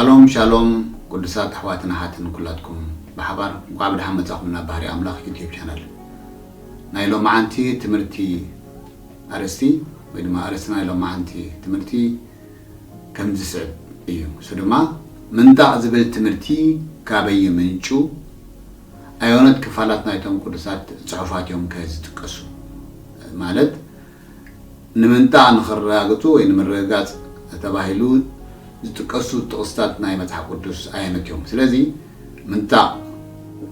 ሻሎም ሻሎም፣ ቅዱሳት ኣሕዋትን ኣሓትን ኩላትኩም ብሓባር እንኳዕ ብደሓን መጻኹም ናብ ባህሪ ኣምላኽ ዩቲዩብ ቻናል። ናይ ሎማዓንቲ ትምህርቲ ኣርእስቲ ወይ ድማ ኣርእስቲ ናይ ሎማዓንቲ ትምህርቲ ከም ዝስዕብ እዩ። እሱ ድማ ምንጣቕ ዝብል ትምህርቲ ካበይ ምንጩ፣ ኣየኖት ክፋላት ናይቶም ቅዱሳት ጽሑፋት እዮም ከ ዝጥቀሱ? ማለት ንምንጣቕ ንኽረጋግጹ ወይ ንምርግጋጽ ተባሂሉ ዝጥቀሱ ጥቕስታት ናይ መጽሓፍ ቅዱስ ኣየኖት እዮም? ስለዚ ምንጣቕ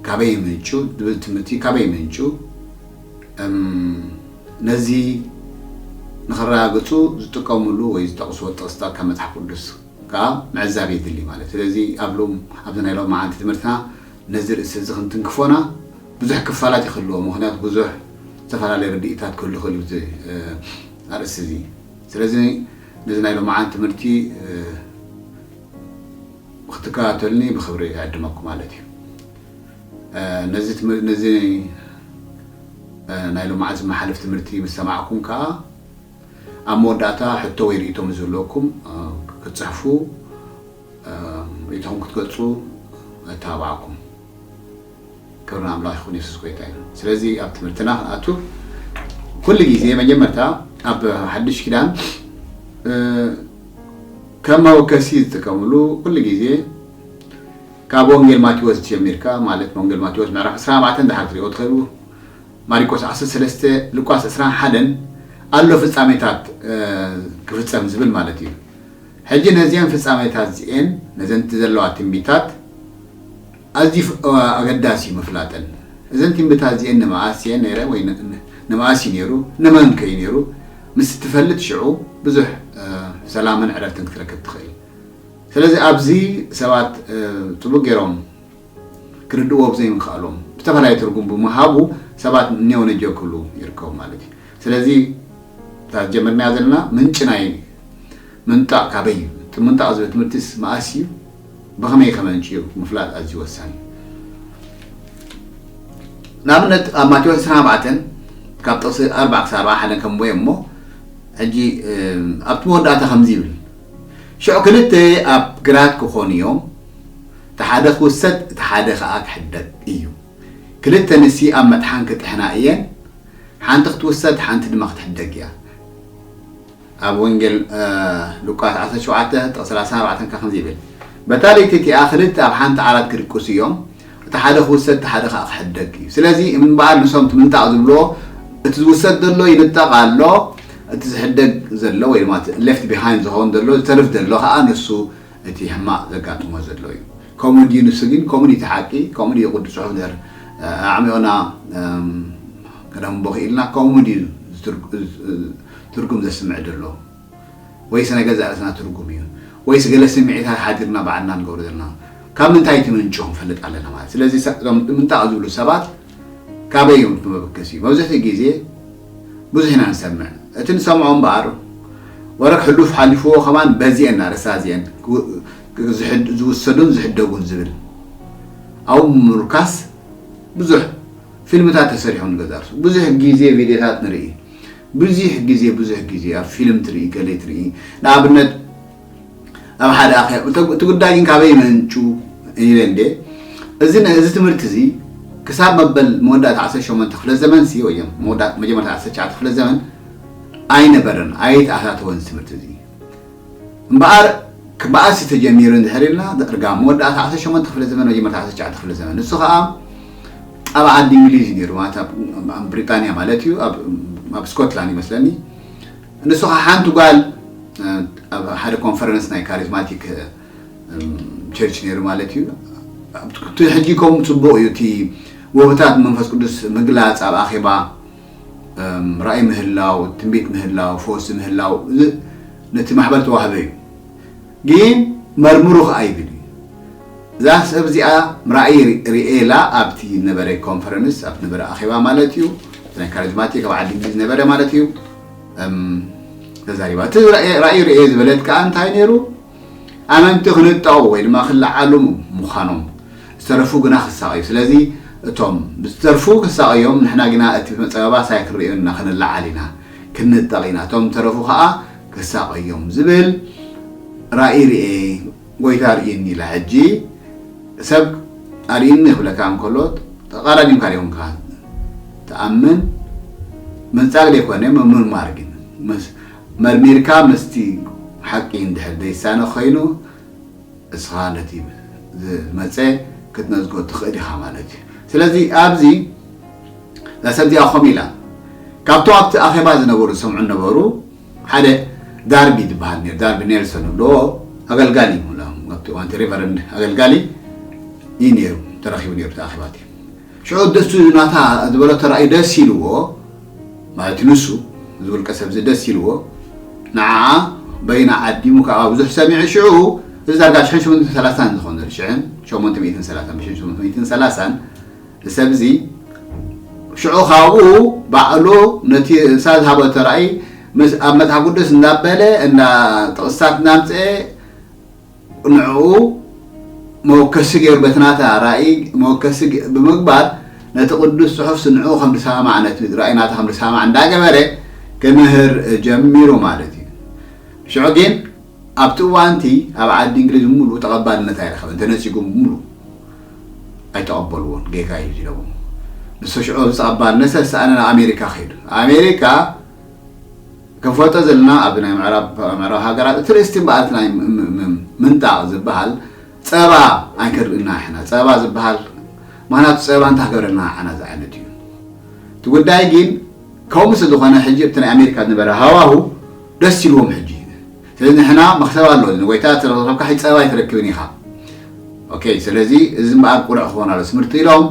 ካበይ ምንጩ ዝብል ትምህርቲ ካበይ ምንጩ፣ እም፣ ነዚ ንኽረጋግጹ ዝጥቀምሉ ወይ ዝጠቕስዎ ጥቕስታት ካብ መጽሓፍ ቅዱስ ከዓ ምዕዛብ የድሊ ማለት። ስለዚ ኣብ ሎም-፣ ኣብዚ ናይ ሎማዓንቲ ትምህርትና ነዚ ርእሲ እዚ ክንትንክፎና ብዙሕ ክፋላት ይኽልዎ፣ ምኽንያቱ ብዙሕ ዝተፈላለዩ ርድኢታት ክህሉ ይኽእል እዩ እዚ፣ እ፣ ኣርእስቲ እዚ። ስለዚ ነዚ ናይ ሎማዓንቲ ትምህርቲ፣ እ፣ ክትከታተሉኒ ብኽብሪ ይዕድመኩም ማለት እዩ። እ፣ ነዚ ትምህር-፣ ነዚ፣ እ፣ ናይ ሎማዓንቲ ዝመሓለፍ ትምህርቲ ምስ ሰማዕኩም ከዓ ኣብ መወዳእታ ሕቶ ወይ ርእይቶ ምስ ዝህልወኩም፣ እ፣ ክትጽሕፉ፣ እ፣ ርእይቶኹም ክትገልጹ እተባብዓኩም። ክብሪ ንኣምላኽ ይኹን፣ የሱስ ጎይታ እዩ። ስለዚ ኣብ ትምህርትና ክንኣቱ ኩሉ ግዜ መጀመርታ ኣብ ሓድሽ ኪዳን፣ እ፣ ከም መወከሲ ዝጥቀምሉ ኩሉ ግዜ ካብ ወንጌል ማቴዎስ ጀሚርካ፣ ማለት ወንጌል ማቴዎስ ምዕራፍ ዕስራን ኣርባዕተን ድሓር ክትሪኦ ትኽእሉ፣ ማሪቆስ ዓሰርተ ሰለስተ፣ ሉቃስ ዕስራን ሓደን ኣሎ ፍጻሜታት፣ እ፣ ክፍጸም ዝብል ማለት እዩ። ሕጂ ነዚአን ፍጻሜታት እዚኤን፣ ነዘን እቲ ዘለዋ ትንቢታት ኣዝዩ ፍ-፣ ኣገዳሲ እዩ ምፍላጠን። እዘን ትንቢታት እዚኤን ንመኣስ እየን ነይረ ወይ ን-፣ ን-፣ ንመኣስ እዩ ነይሩ፣ ንመን ከ እዩ ነይሩ? ምስ እትፈልጥ ሽዑ ብዙሕ፣ እ፣ ሰላምን ዕረፍትን ክትረክብ ትኽእል። ስለዚ ኣብዚ ሰባት፣ እ፣ ጽቡቅ ገይሮም ክርድእዎ ብዘይምኽኣሎም፣ ብዝተፈላለየ ትርጉም ብምሃቡ ሰባት እኒኦ ነጀው ክብሉ ይርከቡ ማለት እዩ። ስለዚ እታ ዝጀመርናያ ዘለና ምንጪ ናይ ምንጣቕ ካበይ እዩ? እቲ ምንጣቕ ዝብል ትምህርቲስ መኣስ እዩ? ብኸመይ ከመንጭ እዩ? ምፍላጥ ኣዝዩ ወሳኒ እዩ። ንኣብነት ኣብ ማቴዎስ ዕስራን ኣርባዕተን ካብ ጥቕሲ ኣርባዓ ክሳብ ኣርባዓ ሓደን ከንብቦ እሞ፣ ሕጂ፣ እም፣ ኣብቲ መወዳእታ ከምዚ ይብል፣ ሽዑ ክልተ ኣብ ግራት ክኾኑ እዮም፣ እቲ ሓደ ክውሰድ፣ እቲ ሓደ ኸኣ ክሕደግ እዩ። ክልተ ንሲ ኣብ መጥሓን ክጥሕና እየን፣ ሓንቲ ክትውሰድ፣ ሓንቲ ድማ ክትሕደግ እያ። ኣብ ወንጌል፣ እ፣ ሉቃስ ዓሰርተ ሸውዓተ ጥቕሲ ሰላሳን ኣርባዕተን ከ ከምዚ ይብል፣ በታ ለይቲ እቲኣ ክልተ ኣብ ሓንቲ ዓራት ክድቅሱ እዮም፣ እቲ ሓደ ክውሰድ፣ እቲ ሓደ ኸኣ ክሕደግ እዩ። ስለዚ እምበኣር ንሶም እቲ ምንጣቕ ዝብልዎ፣ እቲ ዝውሰድ ዘሎ ይንጠቕ ኣሎ፣ እቲ ዝሕደግ ዘሎ ወይ ድማ እቲ ሌፍት ቢሃይንድ ዝኸውን ዘሎ፣ ዝተርፍ ዘሎ ኸኣ ንሱ እቲ ሕማቕ ዘጋጥሞ ዘሎ እዩ። ከምኡ ድዩ ንሱ ግን? ከምኡ ድዩ እቲ ሓቂ? ከምኡ ድዩ ቅዱስ ጽሑፍ ዘር-፣ ኣዕሚቑና፣ እም፣ ከነንብቦ ክኢልና? ከምኡ ድዩ ዝትርጉ-፣ ዝ-፣ ትርጉም ዘስምዕ ዘሎ? ወይስ ናይ ገዛእ ርእስና ትርጉም እዩ? ወይስ ገለ ስምዒታት ሓዲርና ባዕልና ንገብሮ ዘለና? ካብ ምንታይ እቲ ምንጩ ክንፈልጥ ኣለና ማለት። ስለዚ ሰ-፣ እዞም ምንጣቕ ዝብሉ ሰባት ካበይ እዮም እቲ መበገሲ? መብዛሕትኡ ግዜ ብዙሕ ኢና ንሰምዕ። እቲ ንሰምዖ እምበኣር፣ ወረ ክሕሉፍ ሓሊፍዎ ከማን በዚኤን ኣርእስታት እዚኤን ክው-፣ ዝሕድ-፣ ዝውሰዱን ዝሕደጉን ዝብል። ኣብኡ ብምምርካስ ብዙሕ ፊልምታት ተሰሪሖም ንገዛእ ርእሱ። ብዙሕ ግዜ ቪድዮታት ንርኢ። ብዙሕ ግዜ፣ ብዙሕ ግዜ ኣብ ፊልም ትርኢ፣ ገለ ትርኢ። ንኣብነት፣ ኣብ ሓደ ኣኼባ፣ እቲ፣ እቲ ጉዳይ ግን ካበይ መንጩ ኢለ እንዴ፣ እዚ ነ-፣ እዚ ትምህርቲ እዚ ክሳብ መበል መወዳእታ ዓሰርተ ሸሞንተ ክፍለ ዘመን ሲ፣ ወይ መወዳ-፣ መጀመርታ ዓሰርተ ትሽዓተ ክፍለ ዘመን ኣይነበረን፣ ኣይተኣታተወን እዚ ትምህርቲ እዚ። እምበኣር፣ ክበኣስ ተጀሚሩ እንድሕር ኢልና፣ ዳርጋ መወዳእታ ዓሰርተ ሸሞንተ ክፍለ ዘመን፣ መጀመርታ ዓሰርተ ትሽዓተ ክፍለ ዘመን። ንሱ ኸኣ ኣብ ዓዲ እንግሊዝ እዩ ነይሩ፣ ማለት ኣብ፣ ኣብ ብሪጣንያ ማለት እዩ፣ ኣብ፣ ኣብ ስኮትላንድ ይመስለኒ። ንሱ ኸዓ ሓንቲ ጓል፣ እ፣ ኣብ ሓደ ኮንፈረንስ ናይ ካሪዝማቲክ፣ እ፣ ቸርች ነይሩ ማለት እዩ። እቲ ሕጂ ከምኡ ጽቡቕ እዩ፣ እቲ ውህብታት መንፈስ ቅዱስ ምግላጽ ኣብ ኣኼባ፣ እም፣ ራእይ ምህላው፣ ትንቢት ምህላው፣ ፈውሲ ምህላው፣ እዚ ነቲ ማሕበር ተዋህበ እዩ። ግን መርምሩ ኸዓ ይብል እዩ። እዛ ሰብ እዚኣ ራእይ ሪ-፣ ርኤ ኢላ ኣብቲ ነበረ ኮንፈረንስ፣ ኣብቲ ነበረ ኣኼባ ማለት እዩ፣ ኣብቲ ናይ ካሪዝማቲክ ኣብ ዓዲ እንግሊዝ ነበረ ማለት እዩ። እም፣ ተዛሪባ። እቲ ራእይ፣ ራእይ ርኤ ዝበለት ከኣ እንታይ ነይሩ? ኣመንቲ ክንጠቑ ወይ ድማ ክለዓሉ ምዃኖም፣ ዝተረፉ ግና ክሳቐዩ። ስለዚ እቶም ዝተርፉ ክሳቐዮም፣ ንሕና ግና እቲ መጸበባ ሳይ ክንርእዮ ኢና፣ ክንለዓል ኢና፣ ክንንጠቕ ኢና፣ እቶም ዝተረፉ ከኣ ክሳቐዮም ዝብል ራእይ ርኤ ጎይታ ኣርእየኒ ኢላ። ሕጂ ሰብ ኣርእየኒ ክብለካ እንከሎ ተቓራኒ እምካ ሪኦምካ ትኣምን ምንጻግ ዘይኮነ ምምርማር ግን ምስ መርሚርካ ምስቲ ሓቂ እንድሕር ዘይሳነ ኮይኑ እስኻ ነቲ ዝመፀ ክትነዝጎ ትኽእል ኢኻ ማለት እዩ። ስለዚ ኣብዚ እዛ ሰብ እዚኣ ኮም ኢላ ካብቶም ኣብቲ ኣኼባ ዝነበሩ ዝሰምዑ ነበሩ ሓደ ዳርቢ ዝበሃል ነይሩ። ዳርቢ ኔልሶን ዝብልዎ ኣገልጋሊ እዩ። ኣብቲ እዋንቲ ሬቨረንድ ኣገልጋሊ እዩ ነይሩ ተረኺቡ ነይሩ እቲ ኣኼባ እቲ ሽዑ ደሱ ናታ ዝበሎ ተራእዩ ደስ ኢልዎ ማለት ንሱ ዝውልቀ ሰብዚ ደስ ኢልዎ ንዓ በይና ዓዲሙ ከዓ ብዙሕ ሰሚዑ ሽዑ እዚ ዳርጋ ሽሕን ሸሞንትን ሰላሳን ዝኾነ ሽሕን ሸሞንትን ሰላሳን ብሽሕን ሸሞንትን ሰላሳን ሰብዚ ሽዑ ካብኡ ባዕሉ ነቲ እሳ ዝሃበ ተራእይ ምስ ኣብ መጽሓፍ ቅዱስ እንዳበለ እንዳ ጥቕስታት እናምፅአ ንዕኡ መወከሲ ገይሩ በቲ ናታ ራእይ መወከሲ ገ- ብምግባር ነቲ ቅዱስ ጽሑፍ ንዕኡ ከም ዝሰማማዕ ነቲ ራእይ ናታ ከም ዝሰማማዕ እንዳገበረ ክምህር ጀሚሩ ማለት እዩ። ሽዑ ግን ኣብቲ እዋንቲ ኣብ ዓዲ እንግሊዝ ሙሉ ተቐባልነት ኣይረኸበን። ተነጺጉ ሙሉ ኣይተቐበልዎን ጌጋ እዩ ኢሎም። ንሱ ሽዑ ዝተቐባልነት ሰኣነ ናብ ኣሜሪካ ከይዱ ኣሜሪካ ክንፈልጦ ዘለና ኣብ ናይ ምዕራብ ምዕራብ ሃገራት እቲ ርእስቲ እምበኣር እቲ ናይ ም- ም- ም- ምንጣቕ ዝበሃል ጸባ ኣይከርእና ሕና ጸባ ዝበሃል ምክንያቱ ጸባ እንታይ ክገብረልና ሕና ዝዓይነት እዩ እቲ ጉዳይ ግን ከምኡ ስለ ዝኾነ ሕጂ እቲ ናይ ኣሜሪካ ዝነበረ ሃዋሁ ደስ ኢልዎም ሕጂ ስለዚ ንሕና መክሰብ ኣሎ ንጎይታ ተረከብካ ሕጂ ጸባ ኣይትረክብን ኢኻ ኦኬ ስለዚ እዚ እምበኣር ቁሩዕ ክኾን ኣሎ ትምህርቲ ኢሎም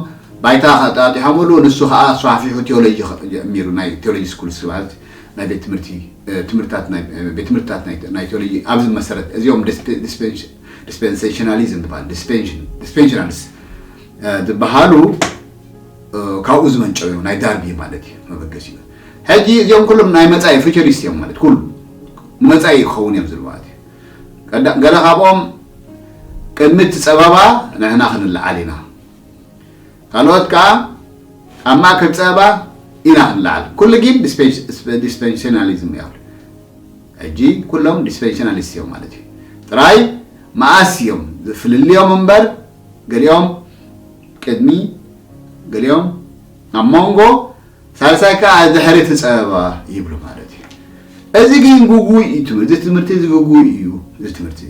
ባይታ ከጣጢሖምሉ ንሱ ከዓ ኣስፋሕፊሑ ቴዎሎጂ ጀሚሩ ናይ ቴዎሎጂ ስኩል ማለት ናይ ቤት ትምህርቲ ትምህርታት ናይ ቤት ትምህርታት ናይ ቴዎሎጂ ኣብዚ መሰረት እዚኦም ዲስፔንሴሽናሊዝም ዝበሃል ዲስፔንሽናልስ ዝበሃሉ ካብኡ ዝመንጨው እዮም ናይ ዳርቢ ማለት እዩ መበገሲኡ ሕጂ እዚኦም ኩሎም ናይ መፃኢ ፊቸሪስት እዮም ማለት ኩሉ ንመፃኢ ክኸውን እዮም ዝብል ማለት እዩ ገለ ካብኦም ቅድሚ እቲ ፀበባ ንሕና ክንለዓል ኢና ካልኦት ከዓ ኣብ ማእከል ፀበባ ኢና ክንለዓል ኩሉ ግን ዲስፔንሽናሊዝም እዮም ሕጂ ኩሎም ዲስፔንሽናሊስት እዮም ማለት እዩ ጥራይ መኣስ እዮም ዝፍልልዮም እምበር ገሊኦም ቅድሚ ገሊኦም ኣብ መንጎ ሳልሳይ ከዓ ድሕሪ እቲ ፀበባ ይብሉ ማለት እዩ እዚ ግን ጉጉይ እዩ እዚ ትምህርቲ እዚ ጉጉይ እዩ እዚ ትምህርቲ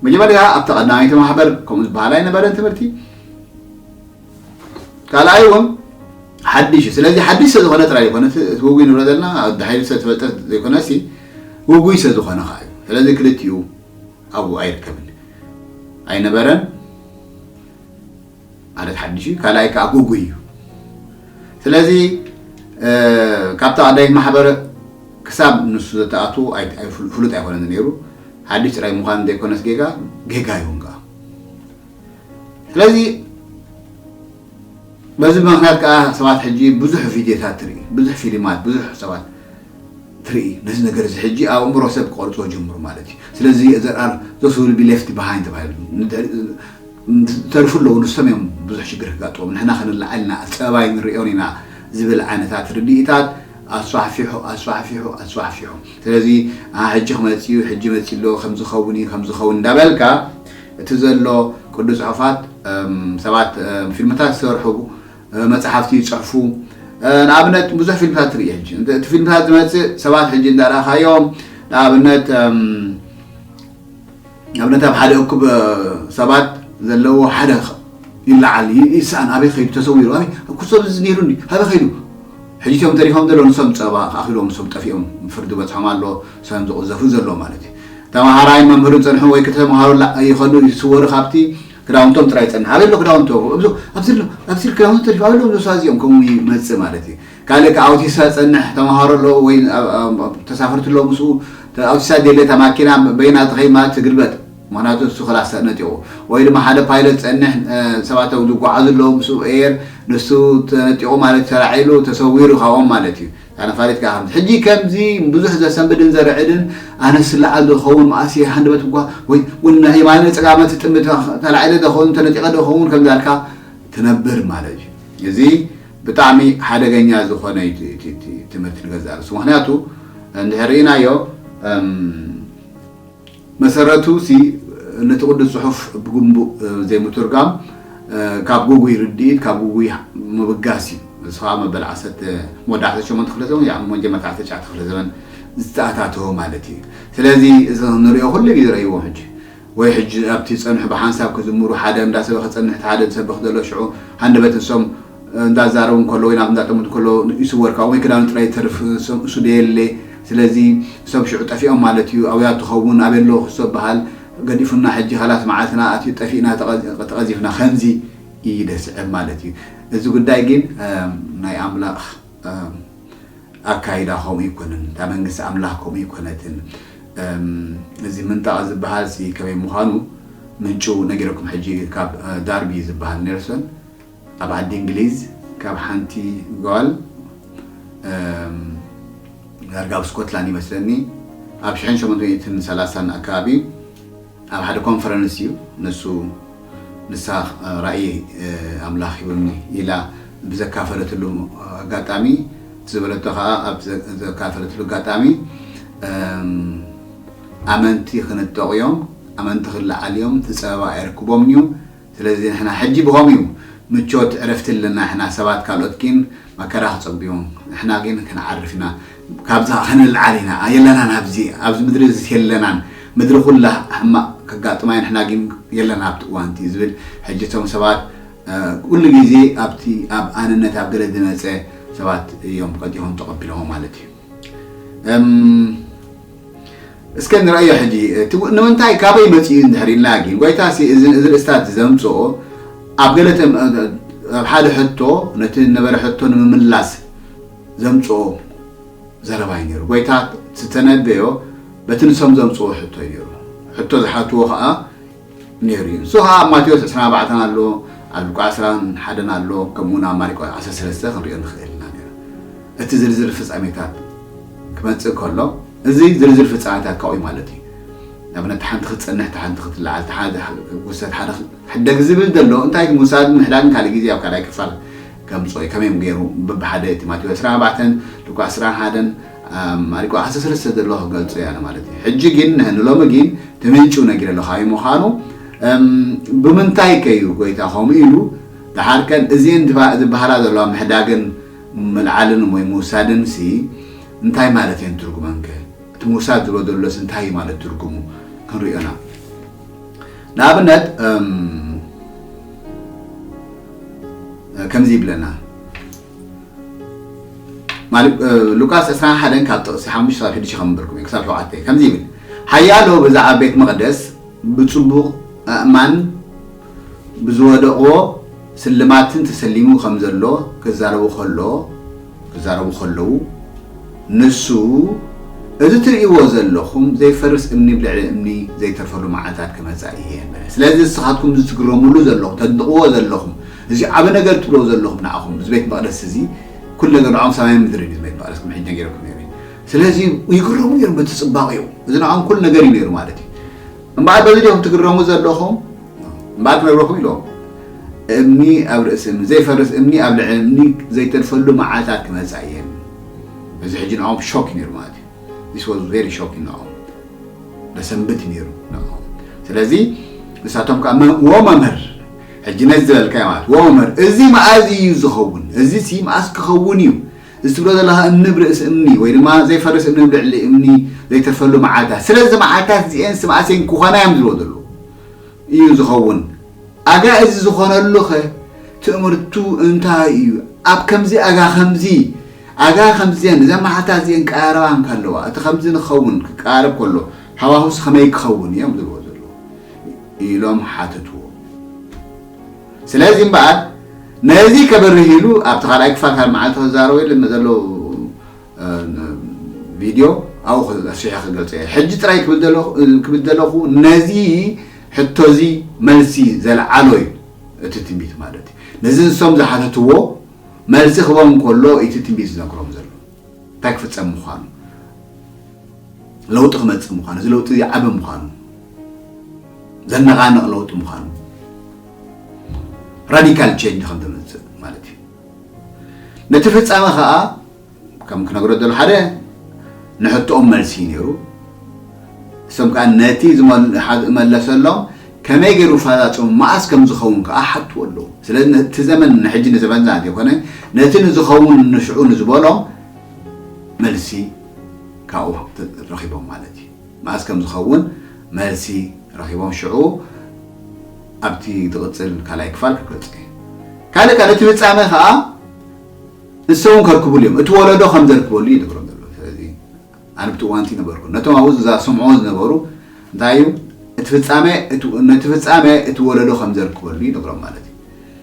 መጀመርያ ኣብቲ ቀዳመይቲ ማሕበር ከምኡ ዝበሃል ኣይነበረን ትምህርቲ ካልኣይ እውን ሓድሽ እዩ ስለዚ ሓድሽ ስለዝኾነ ጥራይ ይኮነ እቲ ውጉይ ንብሎ ዘለና ድሓይሉ ስለዝፈጠ ዘይኮነ ሲ ውጉይ ስለዝኾነ ከዓ እዩ ስለዚ ክልቲኡ ኣብኡ ኣይርከብን ኣይነበረን ማለት ሓድሽ እዩ ካልኣይ ከዓ ጉጉይ እዩ ስለዚ ካብታ ቀዳይት ማሕበር ክሳብ ንሱ ዘተኣቱ ፍሉጥ ኣይኮነን ነይሩ ሓድሽ ጥራይ ምዃን ዘይኮነስ ጌጋ ጌጋ ይኹን ከዓ ስለዚ በዚ ምክንያት ከዓ ሰባት ሕጂ ብዙሕ ቪድዮታት ትርኢ ብዙሕ ፊልማት ብዙሕ ሰባት ትርኢ ነዚ ነገር እዚ ሕጂ ኣብ ኣእምሮ ሰብ ክቐርፅዎ ጀምሩ ማለት እዩ ስለዚ there are those will be left behind ተባሂሉ ዝተርፉ ኣለዉ ንሶም እዮም ብዙሕ ሽግር ክጋጥዎም ንሕና ክንለዓልና ፀባይ ንሪኦን ኢና ዝብል ዓይነታት ርድኢታት ኣስፋሕፊሑ ኣስፋሕፊሑ ኣስፋሕፊሑ ስለዚ ሕጂ ክመፅእ እዩ ሕጂ መፅእ ኣሎ ከምዝኸውን እዩ ከምዝኸውን እንዳበልካ እቲ ዘሎ ቅዱስ ጽሑፋት ሰባት ፊልምታት ዝሰርሑ መጽሓፍቲ ይጽሕፉ ንኣብነት ብዙሕ ፊልምታት ትርኢ ሕጂ እቲ ፊልምታት ዝመጽእ ሰባት ሕጂ እንዳረኣኻዮም ንኣብነት ኣብነት ኣብ ሓደ እኩብ ሰባት ዘለዎ ሓደ ይለዓል ይስኣን ኣበይ ከይዱ ተሰዊሩ ኣበይ ኩሶብ እዚ ነይሩኒ ኣበይ ከይዱ ሕጂ እቶም ተሪፎም ዘሎ ንሶም ፀባ ኣኺሎም ንሶም ጠፊኦም ፍርዲ በፅሖም ኣሎ ሰም ዝቕዘፉ ዘሎ ማለት እዩ ተምሃራይን መምህርን ጸንሑ ወይ ከተምሃሩ ይኸዱ ይስወሩ ካብቲ ክዳውንቶም ጥራይ ጸንሕ ኣበይ ኣሎ ክዳውንቶ ኣብዚ ኣሎ ኣብዚ ክዳውንቶ ተሪፉ ኣበይ ኣሎ ዞሳ እዚኦም ከምኡ ይመጽእ ማለት እዩ ካልእ ከ ኣውቲሳ ጸንሕ ተምሃሮ ኣለዉ ወይ ተሳፈርቲ ኣለዉ ምስኡ ኣውቲሳ ደለ እታ ማኪና በይና ትኸይድ ማለት ትግልበጥ ምክንያቱ እሱ ክላስ ነጢቑ ወይ ድማ ሓደ ፓይለት ጸንሕ ሰባት ዝጓዓዙ ኣለዉ ምስኡ ኤር ንሱ ተነጢቑ ማለት ተላዒሉ ተሰዊሩ ካብኦም ማለት እዩ ኣነ ፋሊጥካ ከምዚ ሕጂ ከምዚ ብዙሕ ዘሰንብድን ዘርዕድን ኣነ ስላዓ ዝኸውን መኣስ እየ ሃንደበት እኳ ወይ ጎና የማነ ጸጋመ ትጥምት ተላዒለ ዝኸውን ተነጢቐ ዝኸውን ከምዚ ኣልካ ትነብር ማለት እዩ እዚ ብጣዕሚ ሓደገኛ ዝኾነ ትምህርቲ ንገዛ ርእሱ ምክንያቱ እንድሕር ርኢናዮ መሰረቱ ሲ ነቲ ቅዱስ ጽሑፍ ብግንቡእ ዘይምትርጋም ካብ ግጉይ ርድኢት፣ ካብ ግጉይ ምብጋስ እዩ። እዚ ከዓ መበል ዓሰርተ፣ መወዳእታ ሸሞንተ ክፍለ ዘመን፣ ያ መጀመርታ ዓሰርተ ትሽዓተ ክፍለ ዘመን ዝተኣታተወ ማለት እዩ። ስለዚ እዚ ንሪኦ ኩሉ ግዜ ረእይዎ ሕጂ። ወይ ሕጂ ኣብቲ ጸንሑ ብሓንሳብ ክዝምሩ፣ ሓደ እንዳሰበኸ ጸንሕ፣ ሓደ ዝሰብኽ ዘሎ ሽዑ ሃንደበት ንሶም እንዳዛረቡ እንከሎ ወይ ናብ እንዳጠመቱ እንከሎ ይስወር፣ ካብ ወይ ክዳኑ ጥራይ ይተርፍ፣ ንሶም እሱ ደየለ። ስለዚ ሰብ ሽዑ ጠፊኦም ማለት እዩ። ኣብያ ትኸውን ኣበሎ ክሰብ በሃል ገዲፉና፣ ሕጂ ኻላስ መዓልትና ኣትዩ፣ ጠፊእና፣ ተቐዚ-፣ ተቐዚፍና፣ ከምዚ እዩ ደስዕብ ማለት እዩ። እዚ ጉዳይ ግን ናይ ኣምላኽ ኣካይዳ ከምኡ ይኮንን፣ እታ መንግስቲ ኣምላኽ ከምኡ ይኮነትን። እዚ ምንጣቕ ዝበሃል ሲ ከመይ ምዃኑ ምንጩ ነጊረኩም። ሕጂ ካብ ዳርቢ ዝበሃል ኔልሰን ኣብ ዓዲ እንግሊዝ ካብ ሓንቲ ጓል ዳርጋ ኣብ ስኮትላንድ ይመስለኒ ኣብ ሽሕን ሸሞንተ ሚእትን ሰላሳን ኣካባቢ ኣብ ሓደ ኮንፈረንስ እዩ። ንሱ ንሳ ራእይ ኣምላኽ ሂቡኒ ኢላ ብዘካፈለትሉ ኣጋጣሚ፣ ዝበለቶ ከዓ ኣብ ዘካፈለትሉ ኣጋጣሚ፣ ኣመንቲ ክንጠቑ እዮም፣ ኣመንቲ ክለዓል እዮም፣ እቲ ፀበባ ኣይርክቦምን እዩ። ስለዚ ንሕና ሕጂ ብኸምኡ እዩ ምቾት ዕረፍቲ ኣለና። ንሕና ሰባት ካልኦት ግን መከራ ክጸግቡ እዮም፣ ንሕና ግን ክንዓርፍ ኢና፣ ካብዚ ከነልዓል ኢና፣ የለናን፣ ኣብዚ ኣብዚ ምድሪ እዚ የለናን። ምድሪ ኩላ ሕማቕ ከጋጥማ እዩ፣ ንሕና ግን የለና ኣብቲ እዋን እቲ ዝብል። ሕጂ እቶም ሰባት ኩሉ ግዜ ኣብቲ ኣብ ኣነነት ኣብ ገለ ዝመጸ ሰባት እዮም ቀልጢፎም ተቐቢሎሞ ማለት እዩ። እስከ ንረእዮ ሕጂ እቲ ንምንታይ ካበይ መፂኡ እንድሕር ኢልና ግን ጎይታ እዚ ርእስታት ዘምፅኦ ኣብ ገለተ ኣብ ሓደ ሕቶ ነቲ ነበረ ሕቶ ንምምላስ ዘምፅኦ ዘረባ እዩ ነይሩ። ጎይታ ዝተነበዮ በቲ ንሶም ዘምፅኦ ሕቶ እዩ ነይሩ። ሕቶ ዝሓትዎ ከዓ ነይሩ እዩ። ንሱ ከዓ ኣብ ማቴዎስ ዕስራን ኣርባዕተን ኣሎ፣ ኣብ ሉቃስ ዕስራን ሓደን ኣሎ፣ ከምኡ እውን ኣብ ማርቆስ ዓሰርተ ሰለስተ ክንሪኦ ንኽእል ኢና ነይሩ። እቲ ዝርዝር ፍጻሜታት ክመጽእ ከሎ፣ እዚ ዝርዝር ፍጻሜታት ካብኡ ማለት እዩ። ንኣብነት፣ ሓንቲ ክትጸንሕ፣ ሓንቲ ክትለዓል፣ ሓደ ክውሰድ፣ ሓደ ክሕደግ ዝብል ዘሎ፣ እንታይ ምውሳድ ምሕዳግን ካልእ ግዜ ኣብ ካልኣይ ክፋል ከምጽኦ እዩ። ከመይ ገይሩ በብሓደ እቲ ማቴዎስ ዕስራን ኣርባዕተን፣ ሉቃስ ዕስራን ሓደን፣ ማርቆስ ዓሰርተ ሰለስተ ዘሎ ክገልጾ እያ ማለት እዩ። ሕጂ ግን ንሎሚ ግን እቲ ምንጩ ነጊረ ኣለኹ ኣበይ ምዃኑ። እም፣ ብምንታይ ከ እዩ ጎይታ ከምኡ ኢሉ? ደሓር ከን እዚአን ዝባ-፣ ዝበሃላ ዘለዋ ምሕዳግን ምልዓልን ወይ ምውሳድን ሲ እንታይ ማለት እየን ትርጉመን ከ? እቲ ምውሳድ ዝብሎ ዘሎስ እንታይ እዩ ማለት ትርጉሙ? ክንሪኦና። ንኣብነት፣ እም፣ ከምዚ ይብለና። ማል-፣ እ፣ ሉቃስ ዕስራን ሓደን ካብ ጥቕሲ ሓሙሽተ ክሳብ ሽዱሽተ ከንብበልኩም እየ፣ ክሳብ ሸውዓተ። ከምዚ ይብል፣ ሓያሎ ብዛዕባ ቤት መቕደስ ብጽቡቕ ኣእማን ብዝወደቕዎ ስልማትን ተሰሊሙ ከም ዘሎ ክዛረቡ ከሎ፣ ክዛረቡ ከለዉ፣ ንሱ፣ "እዚ ትርእይዎ ዘለኹም ዘይፈርስ እምኒ ብልዕሊ እምኒ ዘይተርፈሉ መዓልታት ክመጻ እየ" በለ። ስለዚ ንስኻትኩም እዚ ትግረምሉ ዘለኹም፣ ተድንቕዎ ዘለኹም፣ እዚ ዓቢ ነገር ትብልዎ ዘለኹም ንዓኹም፣ እዚ ቤት መቕደስ እዚ ኩሉ ነገር ንዖም ሰማይን ምድርን እዩ፣ እዚ ቤት መቕደስ ከም ሕጂ ነጊረኩም ነይረ። ስለዚ ይግረሙ ነይሮም በቲ ጽባቐኡ። እዚ ንዖም ኩሉ ነገር እዩ ነይሩ ማለት እዩ። እምበኣር በዚ ዲኹም ትግረሙ ዘለኹም? እምበኣር ክነግረኩም ኢሎም። እምኒ ኣብ ርእሲ እምኒ፣ ዘይፈርስ እምኒ ኣብ ልዕሊ እምኒ ዘይተርፈሉ መዓልታት ክመጻ እየን። እዚ ሕጂ ንዖም ሾክ እዩ ነይሩ ማለት እዩ። This was very shocking ንዖም። ለሰንብት እዩ ነይሩ ንዖም። ስለዚ ንሳቶም ከዓ መ-፣ "ዎ መምህር፣ ሕጂ ነዚ ዝበልካዮ ማለት፣ ዎ መምህር፣ እዚ መኣዝ እዩ ዝኸውን? እዚ ሲ መኣስ ክኸውን እዩ? እዚ ትብሎ ዘለኻ እምኒ ብርእሲ እምኒ ወይ ድማ ዘይፈርስ እምኒ ብልዕሊ እምኒ ዘይተርፈሉ መዓልታት። ስለዚ መዓልታት እዚኤን ሲ መኣስ እየን ክኾና?" እዮም ዝብሎ ዘለዉ። እዩ ዝኸውን። ኣጋ እዚ ዝኾነሉኸ ትእምርቱ እንታይ እዩ? ኣብ ከምዚ ኣጋ ከምዚ፣ ኣጋ ከምዚኤን፣ እዘን መዓልታት እዚኤን ቀራረባ እንከለዋ፣ እቲ ከምዚ ንኸውን ክቀራረብ ከሎ፣ ሃዋሁስ ከመይ ክኸውን እዮም ዝብልዎ ዘለዉ? ኢሎም ሓተትዎ። ስለዚ እምበኣር፣ ነዚ ከብርህ ኢሉ፣ ኣብቲ ካልኣይ ክፋል ካብ መዓልቲ ክዛረቡ የለን ዘሎ፣ እ፣ ቪድዮ ኣብኡ ኣስፊሐ ክገልጾ እየ። ሕጂ ጥራይ ክብል ዘለኹ፣ ክብል ዘለኹ፣ ነዚ ሕቶ እዚ መልሲ ዘልዓሎ እዩ እቲ ትንቢት ማለት እዩ። ነዚ ንሶም ዝሓተትዎ መልሲ ክህቦም ከሎ እቲ ትንቢት ዝነግሮም ዘሎ እንታይ ክፍጸም ምዃኑ፣ ለውጢ ክመጽእ ምዃኑ፣ እዚ ለውጢ እዚ ዓቢ ምዃኑ፣ ዘነቓንቕ ለውጢ ምዃኑ፣ ራዲካል ቼንጅ ከም ዘምጽእ ማለት እዩ። ነቲ ፍጻመ ኸኣ ከም ክነግሮ ዘሎ ሓደ ንሕቶኦም መልሲ እዩ ነይሩ። እሶም ከዓ ነቲ ዝመል- ሓ- ዝመለሰሎም ከመይ ገይሩ ፈፃፅሙ መዓስ ከም ዝኸውን ከዓ ሓትዎ ኣለዉ። ስለዚ ነቲ ዘመን ንሕጂ ንዘበንና ዘይኮነ ነቲ ንዝኸውን ንሽዑ ንዝበሎም መልሲ ካብኡ ተ- ረኺቦም ማለት እዩ። መዓስ ከም ዝኸውን መልሲ ረኺቦም ሽዑ ኣብቲ ዝቕፅል ካልኣይ ክፋል ክገልፅ እየ። ካልእ ካልእ እቲ ፍፃመ ከዓ ንሶም እውን ከርክቡሉ እዮም። እቲ ወለዶ ከም ዘርክበሉ እዩ ዝነግሮም ዘሎ። ስለዚ ኣነ ብቲ እዋንቲ ነበርኩ። ነቶም ኣብኡ ዝሰምዑ ዝነበሩ እንታይ እዩ እቲ ፍጻሜ እቲ- ነቲ ፍጻሜ እቲ ወለዶ ከም ዘርክበሉ ይነግሮም ማለት እዩ።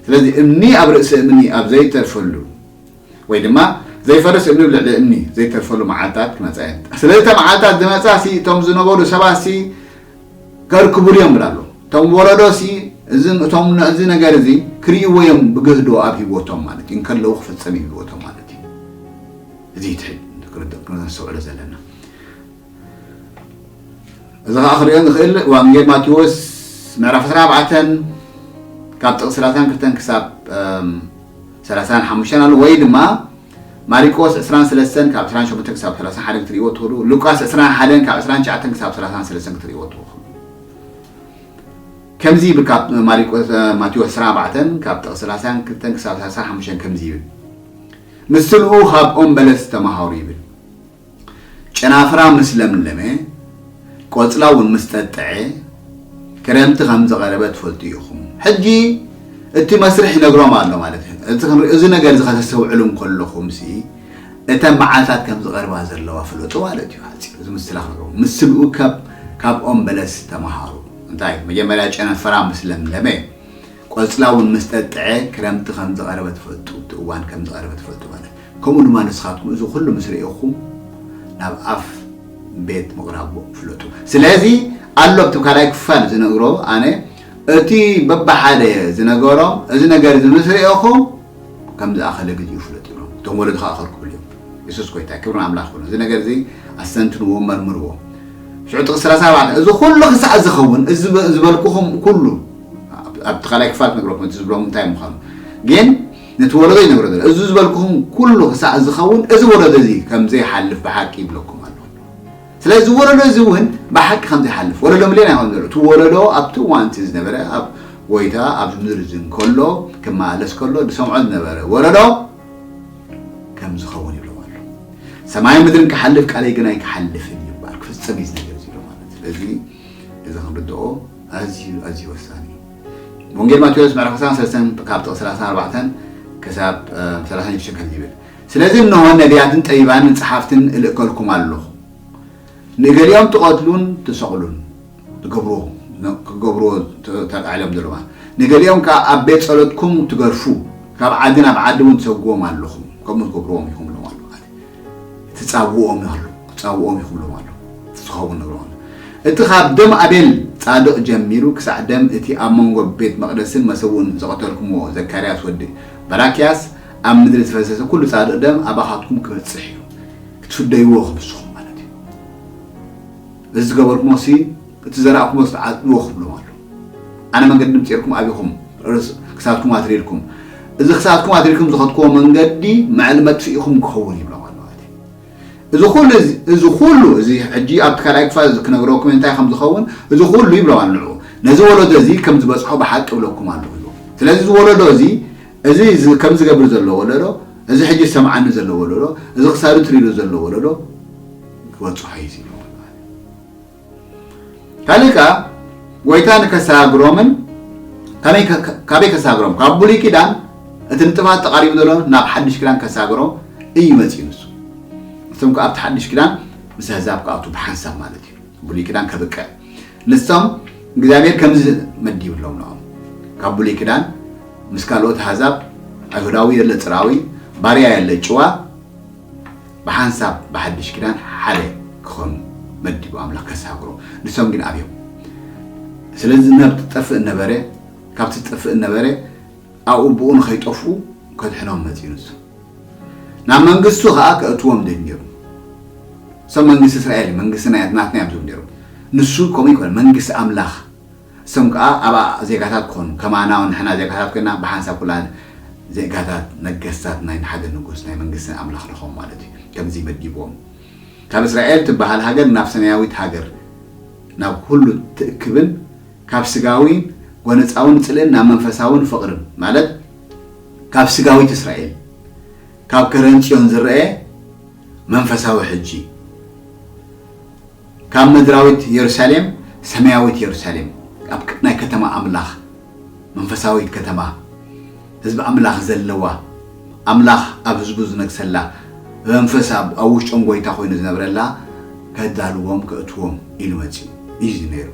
ስለዚ እምኒ ኣብ ርእሲ እምኒ ኣብ ዘይተርፈሉ ወይ ድማ ዘይፈርስ እምኒ ኣብ ልዕሊ እምኒ ዘይተርፈሉ መዓልታት ክመጻ እየን። ስለዚ እታ መዓልታት ዝመጻ ሲ እቶም ዝነበሩ ሰባት ሲ ከርክቡሉ እዮም ብላ ኣሎ። እቶም ወለዶ ሲ እዚ እቶም እዚ ነገር እዚ ክርእይዎ እዮም ብግህዶ ኣብ ህይወቶም ማለት እዩ። እንከለዉ ክፍጸም እዩ ህይወቶም ማለት እዩ። እዚ ትሕል ክርድእ ክነስተውዕሎ ዘለና። እዚ ከዓ ክርእዮ ንኽእል ዋንጌል ማቴዎስ ምዕራፍ ዕስራን ኣርባዕተን ካብ ጥቕሲ ሰላሳን ክልተን ክሳብ እም፣ ሰላሳን ሓሙሽተን ኣሎ ወይ ድማ ማሪቆስ ዕስራን ሰለስተን ካብ ዕስራን ሸሞንተን ክሳብ ሰላሳን ሓደን ክትርእይዎ ትኽእሉ። ሉቃስ ዕስራን ሓደን ካብ ዕስራን ትሽዓተን ክሳብ ሰላሳን ሰለስተን ክትርእይዎ ትኽእሉ። ከምዚ ይብል ካብ ማሪቆስ ማቴዎስ ዕስራን ኣርባዕተን ካብ ጥቕሲ ሰላሳን ክልተን ክሳብ ሰላሳን ሓሙሽተን ከምዚ ይብል። ምስቲ ልኡ ካብ ኦም በለስ ተማሃሩ ይብል። ጨናፍራ ምስ ለምለመ ቆጽላ እውን ምስ ጠጥዐ ክረምቲ ከም ዝቐረበ ትፈልጡ ኢኹም። ሕጂ እቲ መስርሕ ይነግሮም ኣሎ ማለት እዩ። እዚ ክንርኢ- እዚ ነገር እዚ ከተስተውዕሉ እንከለኹም ሲ እተን መዓልታት ከም ዝቐርባ ዘለዋ ፍለጡ ማለት እዩ። ሓፂር እዚ ምስላ ክነግሮም ምስ ልኡ ካብ ካብ ኦም በለስ ተማሃሩ። እንታይ መጀመርያ ጨናፍራ ምስ ለምለመ ቆጽላ እውን ምስ ጠጥዐ ክረምቲ ከም ዝቐረበ ትፈልጡ፣ እቲ እዋን ከም ዝቐረበ ትፈልጡ ማለት እዩ። ከምኡ ድማ ንስኻትኩም እዚ ኩሉ ምስ ርኢኹም ናብ ኣፍ ቤት ምቕራቡ ፍለጡ። ስለዚ ኣሎ ኣብቲ ካልኣይ ክፋል ዝነግሮ ኣነ እቲ በብሓደ ዝነገሮም እዚ ነገር እዚ ምስ ርኢኹም ከም ዝኣኸለ ግዜ ይፍለጥ ይብሎም። እቶም ወለዲ ከዓ ከርክቡሉ እዮም። የሱስ ጎይታ ክብሪ ንኣምላኽ ይኹን። እዚ ነገር እዚ ኣስተንትንዎ፣ መርምርዎ። ሽዑ ጥቕሲ ሰላሳ ኣርባዕተ እዚ ኩሉ ክሳዕ ዝኸውን እዚ ዝበ- ዝበልኩኹም ኩሉ ኣብ- ኣብቲ ካልኣይ ክፋል ክነግረኩም እቲ ዝብሎም እንታይ ምዃኑ ግን ነቲ ወለዶ ይነግሮ ዘሎ እዚ ዝበልኩኹም ኩሉ ክሳዕ ዝኸውን እዚ ወለዶ እዚ ከም ዘይሓልፍ ብሓቂ ይብለኩም ኣለኹ። ስለዚ እዚ ወለዶ እዚ እውን ብሓቂ ከም ዘይሓልፍ ወለዶ ምልዮን ኣይኮን ዘሎ እቲ ወለዶ ኣብቲ እዋን እቲ ዝነበረ ኣብ ጎይታ ኣብዚ ምድሪ እዚ እንከሎ ክመላለስ ከሎ ዝሰምዖ ዝነበረ ወለዶ ከም ዝኸውን ይብሎም ኣሎ። ሰማይ ምድርን ክሓልፍ ቃለይ ግን ኣይክሓልፍን ይባል ክፍጸም እዩ እዚ ነገር እዚ ይብሎም ኣሎ። ስለዚ እዚ ክንርድኦ ኣዝዩ ኣዝዩ ወሳኒ እዩ። ወንጌል ማቴዎስ ምዕራፍ ዕስራን ሰለስተን ካብ ጥቕሲ ሰላሳን ኣርባዕተን ክሳብ ሰላሳን ሽዱሽተን ከምዚ ይብል፣ ስለዚ እንሆ ነቢያትን ጠቢባንን ጸሓፍትን እልእከልኩም ኣለኹ፣ ንገሊኦም ትቐትሉን ትሰቕሉን ትገብርዎ ክገብርዎ ተቃዒሎም ዘለዋ ንገሊኦም ከዓ ኣብ ቤት ጸሎትኩም ትገርፉ ካብ ዓዲ ናብ ዓዲ እውን ትሰግዎም ኣለኹም ከምኡ ትገብርዎም ኢኹም ኢሎም ኣለዉ ማለት እዩ። ትጻውኦም ኣሎ ትጻውኦም ኢኹም ኢሎም ኣሎ ዝኸውን ነግሮም ኣሎ። እቲ ካብ ደም ኣቤል ጻድቕ ጀሚሩ ክሳዕ ደም እቲ ኣብ መንጎ ቤት መቕደስን መሰውእን ዝቐተልኩምዎ ዘካርያስ ወዲ በራክያስ ኣብ ምድሪ ዝፈሰሰ ኩሉ ጻድቕ ደም ኣባኻትኩም ክበጽሕ እዩ ክትፍደይዎ ንስኹም ማለት እዩ። እዚ ዝገበርኩሞ ሲ እቲ ዘራእኩሞ ዝተዓጽዎ ክብሎም ኣሎ። ኣነ መንገዲ ምጺርኩም ኣቢኹም ክሳትኩም ኣትሪርኩም እዚ ክሳትኩም ኣትሪርኩም ዝኸድክዎ መንገዲ መዕል መጥፍኢኹም ክኸውን ይብሎም ኣሎ ማለት እዩ። እዚ ኩሉ እዚ- እዚ ኩሉ እዚ ሕጂ ኣብቲ ካልኣይ ክፋል እዚ ክነግረኩም እንታይ ከም ዝኸውን እዚ ኩሉ ይብሎም ኣሎ ንዑ ነዚ ወለዶ እዚ ከም ዝበፅሖ ብሓቂ ብለኩም ኣለኹ ይብሎም። ስለዚ እዚ ወለዶ እዚ እዚ እዚ ከም ዝገብር ዘሎ ወለዶ እዚ ሕጂ ዝሰምዓኒ ዘሎ ወለዶ እዚ ክሳዱ ትሪሩ ዘሎ ወለዶ ክበፅሖ እዩ ዝብሎም ኣሎ ማለት እዩ። ካልእ ከኣ ጎይታ ንከሰጋግሮምን ካበይ ከ- ካበይ ከሰጋግሮም ካብ ብሉይ ኪዳን እቲ ንጥፋት ተቓሪቡ ዘሎ ናብ ሓድሽ ኪዳን ከሰጋግሮም እዩ መጺኡ ንሱ። እቶም ከኣ ኣብቲ ሓድሽ ኪዳን ምስ ኣህዛብ ክኣቱ ብሓንሳብ ማለት እዩ። ብሉይ ኪዳን ከብቅዕ ንሶም እግዚኣብሔር ከምዚ መዲብሎም ንኦም ካብ ብሉይ ኪዳን ምስ ካልኦት ኣህዛብ ኣይሁዳዊ የለ ጽራዊ ባርያ የለ ጭዋ ብሓንሳብ ብሓድሽ ኪዳን ሓደ ክኾኑ መዲቡ ኣምላኽ ከሳግሮ ንሶም ግን ኣብዮም። ስለዚ ናብ ትጠፍእ ነበረ ካብ ትጠፍእ ነበረ ኣብኡ ብኡ ንኸይጠፍኡ ከድሕኖም መጺኡ ንሱ ናብ መንግስቱ ኸዓ ከእትዎም ደል ነይሩ። እሶም መንግስቲ እስራኤል እዩ መንግስቲ ናይ ናትና እዮም ዝብሉ ነይሮም። ንሱ ከምኡ ይኮነ መንግስቲ ኣምላኽ እሶም ከዓ ኣብኣ ዜጋታት ክኾኑ ከማና ንሕና ዜጋታት ኮይና ብሓንሳብ ኩላ ዜጋታት ነገስታት ናይ ሓደ ንጉስ ናይ መንግስቲ ኣምላኽ ንኾም ማለት እዩ። ከምዚ መዲብዎም ካብ እስራኤል ትበሃል ሃገር ናብ ሰማያዊት ሃገር ናብ ኩሉ ትእክብን ካብ ስጋዊን ጎነጻውን ጽልእን ናብ መንፈሳውን ፍቕርን፣ ማለት ካብ ስጋዊት እስራኤል፣ ካብ ከረን ጽዮን ዝረአ መንፈሳዊ ሕጂ፣ ካብ ምድራዊት የሩሳሌም ሰማያዊት የሩሳሌም፣ ኣብ ናይ ከተማ ኣምላኽ መንፈሳዊት ከተማ ህዝቢ ኣምላኽ ዘለዋ፣ ኣምላኽ ኣብ ህዝቡ ዝነግሰላ፣ መንፈስ ኣብ ውሽጦም ጎይታ ኮይኑ ዝነብረላ ከዳልዎም ከእትዎም ኢሉ መፅኡ እዩ ነይሩ።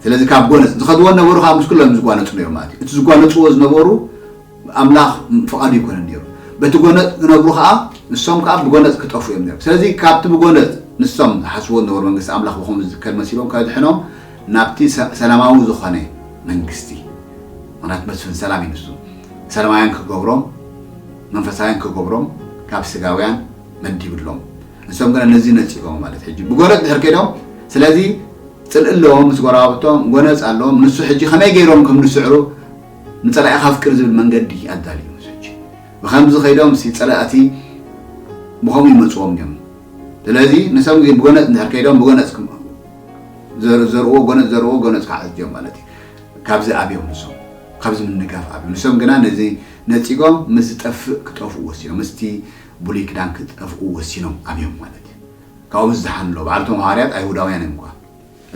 ስለዚ ካብ ጎነፅ ዝኸድዎ ነበሩ ከዓ ምስ ኩሎም ዝጓነፁ ነይሩ ማለት እዩ። እቲ ዝጓነፅዎ ዝነበሩ ኣምላኽ ፍቓዱ ይኮነን ነይሩ። በቲ ጎነፅ ክነብሩ ከዓ ንሶም ከዓ ብጎነፅ ክጠፉ እዮም ነይሩ። ስለዚ ካብቲ ብጎነፅ ንሶም ዝሓስብዎ ዝነበሩ መንግስቲ ኣምላኽ ብኸምኡ ዝከል መሲሎም ከድሕኖም ናብቲ ሰላማዊ ዝኾነ መንግስቲ፣ ምክንያት መስፍን ሰላም እዩ ንሱ፣ ሰላማውያን ክገብሮም፣ መንፈሳውያን ክገብሮም ካብ ስጋውያን መዲብሎም። ንሶም ግን ነዚ ነፂጎም ማለት ሕጂ ብጎነፅ ድሕር ከይዶም። ስለዚ ፅልኢ ኣለዎም ምስ ጎረባብቶም፣ ጎነፅ ኣለዎም። ንሱ ሕጂ ከመይ ገይሮም ከም ዝስዕሩ ንፀላኢ ካፍቅር ዝብል መንገዲ ኣዳልዩ ንሱ ሕጂ ብከምዚ ከይዶም ሲ ፀላእቲ ብኸምኡ ይመፅዎም እዮም። ስለዚ ንሶም ግን ብጎነፅ እንድሕር ከይዶም ብጎነፅ ክም- ዘር- ዘርዎ ጎነፅ ዘርዎ ጎነፅ ክዓፅድዮም ማለት እዩ። ካብዚ ኣብዮም ንሶም ካብዚ ምንጋፍ ኣብዮም። ንሶም ግና ነዚ ነፂጎም ምስ ዝጠፍእ ክጠፍኡ ወሲኖም፣ ምስቲ ብሉይ ክዳን ክጠፍኡ ወሲኖም ኣብዮም ማለት እዩ። ካብኦም ዝደሓን ኣሎ። በዓልቶም ሃዋርያት ኣይሁዳውያን እዮም እኳ።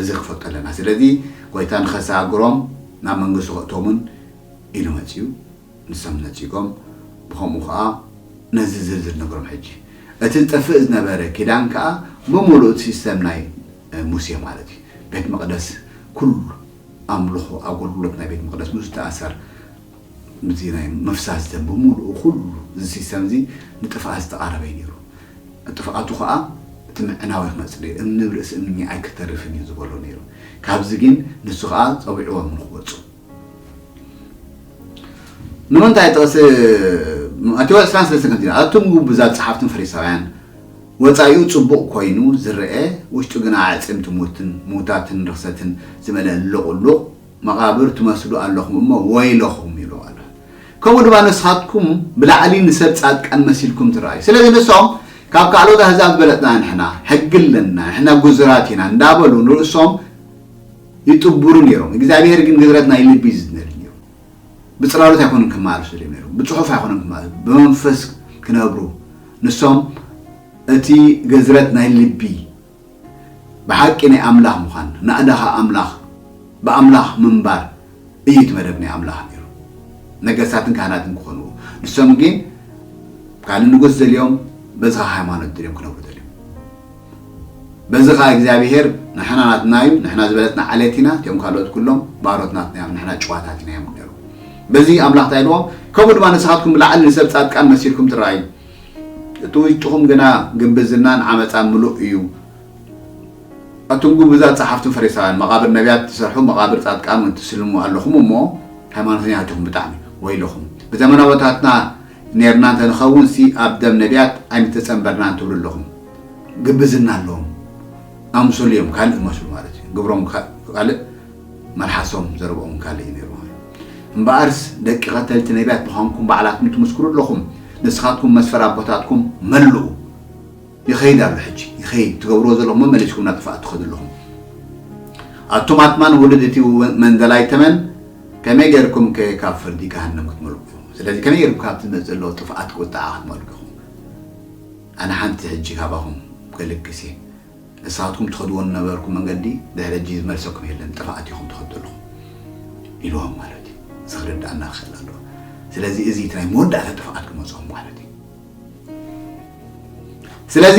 እዚ ክፈልጦ ኣለና። ስለዚ ጎይታ ንኸሰጋግሮም ናብ መንግስቱ ከእቶምን ኢሉ መፅዩ። ንሶም ነፂጎም ብኸምኡ ከዓ ነዚ ዝርዝር ነግሮም። ሕጂ እቲ ዝጠፍእ ዝነበረ ኪዳን ከዓ ብምሉእ እቲ ሲስተም ናይ ሙሴ ማለት እዩ። ቤት መቕደስ ኩሉ ኣምልኾ ኣገልግሎት ናይ ቤት መቕደስ ምስ ዝተኣሰር ምስዚ ናይ ምፍሳስ ደም ብምሉኡ ኩሉ እዚ ሲስተም እዚ ንጥፍኣት ዝተቓረበ እዩ ነይሩ። ጥፍኣቱ ከዓ እቲ ምዕናዊ ክመፅእ እዩ። እምኒ ብርእሲ እምኒ ኣይክተርፍን እዩ ዝበሎ ነይሩ። ካብዚ ግን ንሱ ከዓ ፀዊዕዎም ንክወፁ ንምንታይ ጥቕሲ ማቴዎስ ዕስራን ሰለስተን ከምዚ ይላል፣ ኣቱም ግቡዛት ጸሓፍትን ፈሪሳውያን፣ ወጻኢኡ ጽቡቕ ኮይኑ ዝረኤ፣ ውሽጡ ግና ኣዕጽምቲ ሙትን፣ ሙታትን ርኽሰትን ዝመልአ ልቑሉቕ መቓብር ትመስሉ ኣለኹም እሞ ወይለኹም ኢሉ ኣሎ። ከምኡ ድማ ንስኻትኩም ብላዕሊ ንሰብ ጻድቃን መሲልኩም ትረኣዩ። ስለዚ ንሶም ካብ ካልኦት ኣህዛብ ዝበለጽና ንሕና፣ ሕጊ ኣለና፣ ንሕና ግዙራት ኢና እንዳበሉ ንርእሶም ይጥብሩ ነይሮም። እግዚኣብሔር ግን ግዝረት ናይ ልቢ እዩ ዝደሊ ነይሩ። ብጽላሎት ኣይኮኑን ክመላለሱ ደልዮም ነይሮም። ብጽሑፍ ኣይኮኑን ክመላለሱ፣ ብመንፈስ ክነብሩ። ንሶም እቲ ግዝረት ናይ ልቢ ብሓቂ ናይ ኣምላኽ ምዃን፣ ናእዳኻ ኣምላኽ፣ ብኣምላኽ ምንባር እዩ እቲ መደብ ናይ ኣምላኽ ነይሩ። ነገስታትን ካህናትን ክኾኑ። ንሶም ግን ካልእ ንጉስ ደልዮም፣ በዚ ኸዓ ሃይማኖት ደልዮም ክነብሩ ደልዮም። በዚ ኸዓ እግዚኣብሔር ንሕና ናትና እዩ፣ ንሕና ዝበለጽና ዓሌት ኢና፣ እቲኦም ካልኦት ኩሎም ባሮት ናትና እዮም፣ ንሕና ጭዋታት ኢና እዮም ነይሩ። በዚ ኣምላኽ እንታይ ኢልዎም? ከምኡ ድማ ንስኻትኩም ብላዕሊ ንሰብ ጻድቃን መሲልኩም ትረኣዩ። እቲ ውሽጥኹም ግና ግብዝናን ዓመፃን ምሉእ እዩ። ኣቱም ግቡዛት ጸሓፍትን ፈሪሳውያን፣ መቓብር ነቢያት ትሰርሑ፣ መቓብር ጻድቃን እውን ትስልሙ ኣለኹም እሞ፣ ሃይማኖተኛታት ኢኹም ብጣዕሚ። ወይለኹም። ብዘመን ኣቦታትና ኔርና እንተንኸውን ሲ ኣብ ደም ነቢያት ኣይምተጸንበርናን ትብሉ ኣለኹም። ግብዝና ኣለዎም። ኣምሰሉ እዮም፣ ካልእ ዝመስሉ ማለት እዩ። ግብሮም ካ- ካልእ፣ መልሓሶም ዘረብኦም ካልእ እዩ ነይሩ። እምበኣርስ ደቂ ቀተልቲ ነቢያት ምዃንኩም ባዕላትኩም ትምስክሩ ኣለኹም። ንስኻትኩም መስፈር ኣቦታትኩም መልኡ። ይኸይድ ኣሎ ሕጂ፣ ይኸይድ። ትገብርዎ ዘለኹም መመሊስኩም ናብ ጥፍኣት ትኸዱ ኣለኹም። ኣቱም ኣትማን ውሉድ እቲ መንደላይ ተመን፣ ከመይ ጌርኩም ከ ካብ ፍርዲ ገሃነም ክትመልቁ ኢኹም? ስለዚ ከመይ ጌርኩም ካብቲ ዝመጽእ ዘሎ ጥፍኣት ቁጥዓ ክትመልቁ ኢኹም? ኣነ ሓንቲ ሕጂ ካባኹም ክልግስ እየ። ንስኻትኩም ትኸድዎ ዝነበርኩም መንገዲ ድሕሪ ሕጂ ዝመልሰኩም የለን፣ ጥፍኣት ኢኹም ትኸዱ ዘለኹም ኢልዎም ማለት እዩ። እዚ ክርድኣና ክኽእል ኣለዎ። ስለዚ እዚ እቲ ናይ መወዳእታ ጥፍኣት ክመጽኦም ማለት እዩ። ስለዚ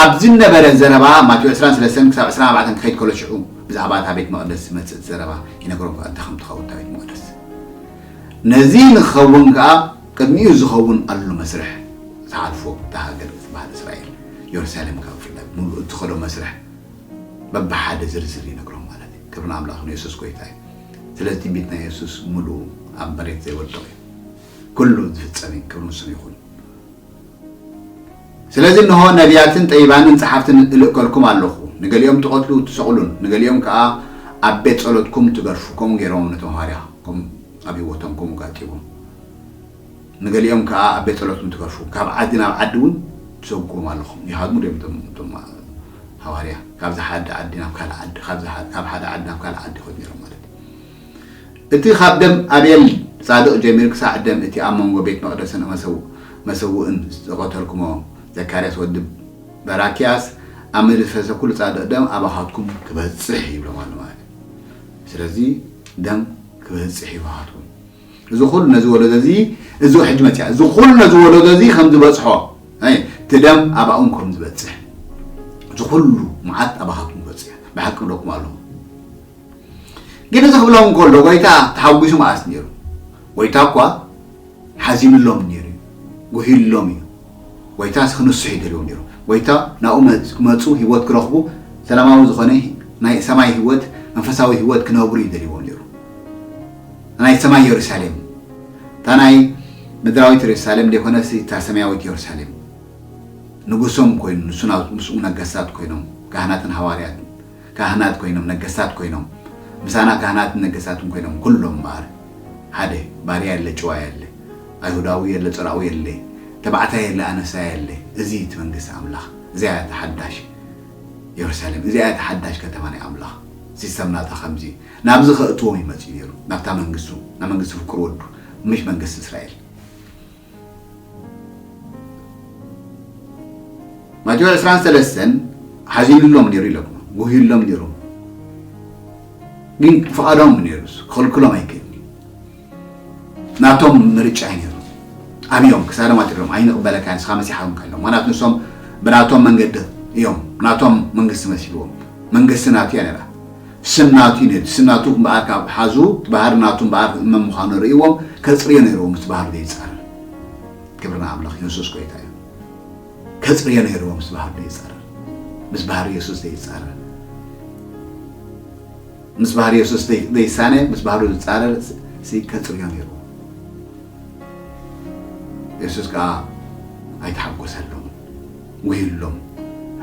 ኣብዚ ነበረ ዘረባ ማቴዎስ ዕስራን ሰለስተን ክሳብ ዕስራን ኣርባዕተን ክኸይድ ከሎ ሽዑ ብዛዕባ እታ ቤት መቕደስ ዝመጽእ ዘረባ ይነግሮም ከኣ እንታይ ከም ትኸውን እታ ቤት መቕደስ። ነዚ ንክኸውን ከኣ ቅድሚኡ ዝኸውን ኣሎ መስርሕ ዝሓልፎ እታ ሃገር ዝበሃል እስራኤል የሩሳሌም ካብ ብፍላይ ሙሉእ እትኸዶ መስርሕ በብሓደ ዝርዝር ይነግሮም ማለት እዩ። ክብሪ ንኣምላኽ ንየሱስ ጎይታ እዩ። ስለዚ ትንቢት ናይ የሱስ ሙሉእ ኣብ መሬት ዘይወድቕ እዩ። ኩሉ ዝፍጸም እዩ። ክብሪ ንስሙ ይኹን። ስለዚ እንሆ ነቢያትን ጠቢባንን ጸሓፍትን እልእከልኩም ኣለኹ። ንገሊኦም ትቐትሉ ትሰቕሉን፣ ንገሊኦም ከኣ ኣብ ቤት ጸሎትኩም ትገርፉ። ከምኡ ገይሮም ነቶም ሃዋርያ፣ ከም ኣብ ህይወቶም ከምኡ ጋጢዎም። ንገሊኦም ከኣ ኣብ ቤት ጸሎትኩም ትገርፉ። ካብ ዓዲ ናብ ዓዲ እውን ትሰጉዎም ኣለኹም። ይሃድሙ ድዮም እቶም እቶም ሃዋርያ? ካብዚ ሓደ ዓዲ ናብ ካልእ ዓዲ፣ ካብዚ ሓደ፣ ካብ ሓደ ዓዲ ናብ ካልእ ዓዲ ይኸዱ ነይሮም ማለት እዩ። እቲ ካብ ደም ኣቤል ጻድቕ ጀሚሩ ክሳዕ ደም እቲ ኣብ መንጎ ቤት መቕደስን መሰው-፣ መሰውእን ዝቐተልኩሞ ዘካርያስ ወዲ በራክያስ ኣብ ምድሪ ዝፈሰሰ ኩሉ ጻድቕ ደም ኣባኻትኩም ክበጽሕ ይብሎም ኣሎ ማለት እዩ። ስለዚ ደም ክበጽሕ ይባኻትኩም። እዚ ኩሉ ነዚ ወለዶ እዚ፣ እዚ ሕጂ መጽያ፣ እዚ ኩሉ ነዚ ወለዶ እዚ ከም ዝበጽሖ፣ ኣይ፣ እቲ ደም ኣባኡን ከም ዝበጽሕ፣ እዚ ኩሉ መዓት ኣባኻትኩም ክበጽሕ፣ ብሓቂ እብለኩም ኣለኹ። ግን እዚ ክብሎም እንከሎ፣ ጎይታ ተሓጒሱ መዓስ ነይሩ? ጎይታ እኳ ሓዚኑሎም ነይሩ እዩ። ጉሂሎም እዩ። ጎይታ ክንስሑ እዩ ደልዎም ነይሩ። ጎይታ ናብኡ መ-፣ ክመጹ፣ ህይወት ክረኽቡ፣ ሰላማዊ ዝኾነ ናይ ሰማይ ህይወት፣ መንፈሳዊ ህይወት ክነብሩ እዩ ደልዎም ነይሩ። ናይ ሰማይ የሩሳሌም፣ እታ ናይ ምድራዊት የሩሳሌም ዘይኮነስ እታ ሰማያዊት የሩሳሌም። ንጉሶም ኮይኑ፣ ንሱ ናብ-፣ ምስኡ ነገስታት ኮይኖም፣ ካህናትን ሃዋርያትን፣ ካህናት ኮይኖም፣ ነገስታት ኮይኖም፣ ምሳና ካህናትን ነገስታትን ኮይኖም፣ ኩሎም እምበኣር ሓደ፣ ባርያ የለ፣ ጭዋ የለ፣ ኣይሁዳዊ የለ፣ ጸላዊ የለ፣ ተባዕታይ የለ፣ ኣነስታይ የለ። እዚ እቲ መንግስቲ ኣምላኽ፣ እዚኣ እያ እታ ሓዳሽ የሩሳሌም፣ እዚኣ እያ እታ ሓዳሽ ከተማ ናይ ኣምላኽ። ሲስተም ናታ ከምዚ ናብዚ ከእትዎም ይመጽእ ነይሩ፣ ናብታ መንግስቱ፣ ናብ መንግስቲ ፍቁር ወዱ፣ ምሽ መንግስቲ እስራኤል። ማቴዎስ ዕስራን ሰለስተን ሓዚኑሎም ነይሩ ኢለኩም፣ ጉሂሎም ነይሩ። ግን ፍቓዶም ነይሩ፣ እሱ ክኽልክሎም ኣይክእልን እዩ። ናቶም ምርጫ እዩ ነይሩ። ኣብዮም፣ ክሳዶም ኣትሪሮም፣ "ኣይንቕበለካን፣ ንስኻ መሲሓ ኾንካ" ኢሎም። ምኽንያቱ ንሶም ብናቶም መንገዲ እዮም፣ ናቶም መንግስቲ መሲልዎም። መንግስቲ ናቱ እያ ነይራ። ስም ናቱ እዩ ነቲ፣ ስም ናቱ እምበኣር ካብ ሓዙ፣ እቲ ባህሪ ናቱ እምበኣር መን ምዃኑ ርእይዎም፣ ከጽርዮ ነይርዎ ምስ ባህሪ ዘይጻረር። ክብሪ ንኣምላኽ፣ የሱስ ጎይታ እዩ። ከጽርዮ ነይርዎ ምስ ባህሪ ዘይጻረር። ምስ ባህሪ የሱስ ዘይጻረር። ምስ ባህሪ የሱስ ዘይ-፣ ዘይሳነ፣ ምስ ባህሪ ዝጻረር ሲ-፣ ከጽርዮ ነይርዎ። የሱስ ከኣ ኣይተሓጎሰሎምን፣ ጉሂሎም።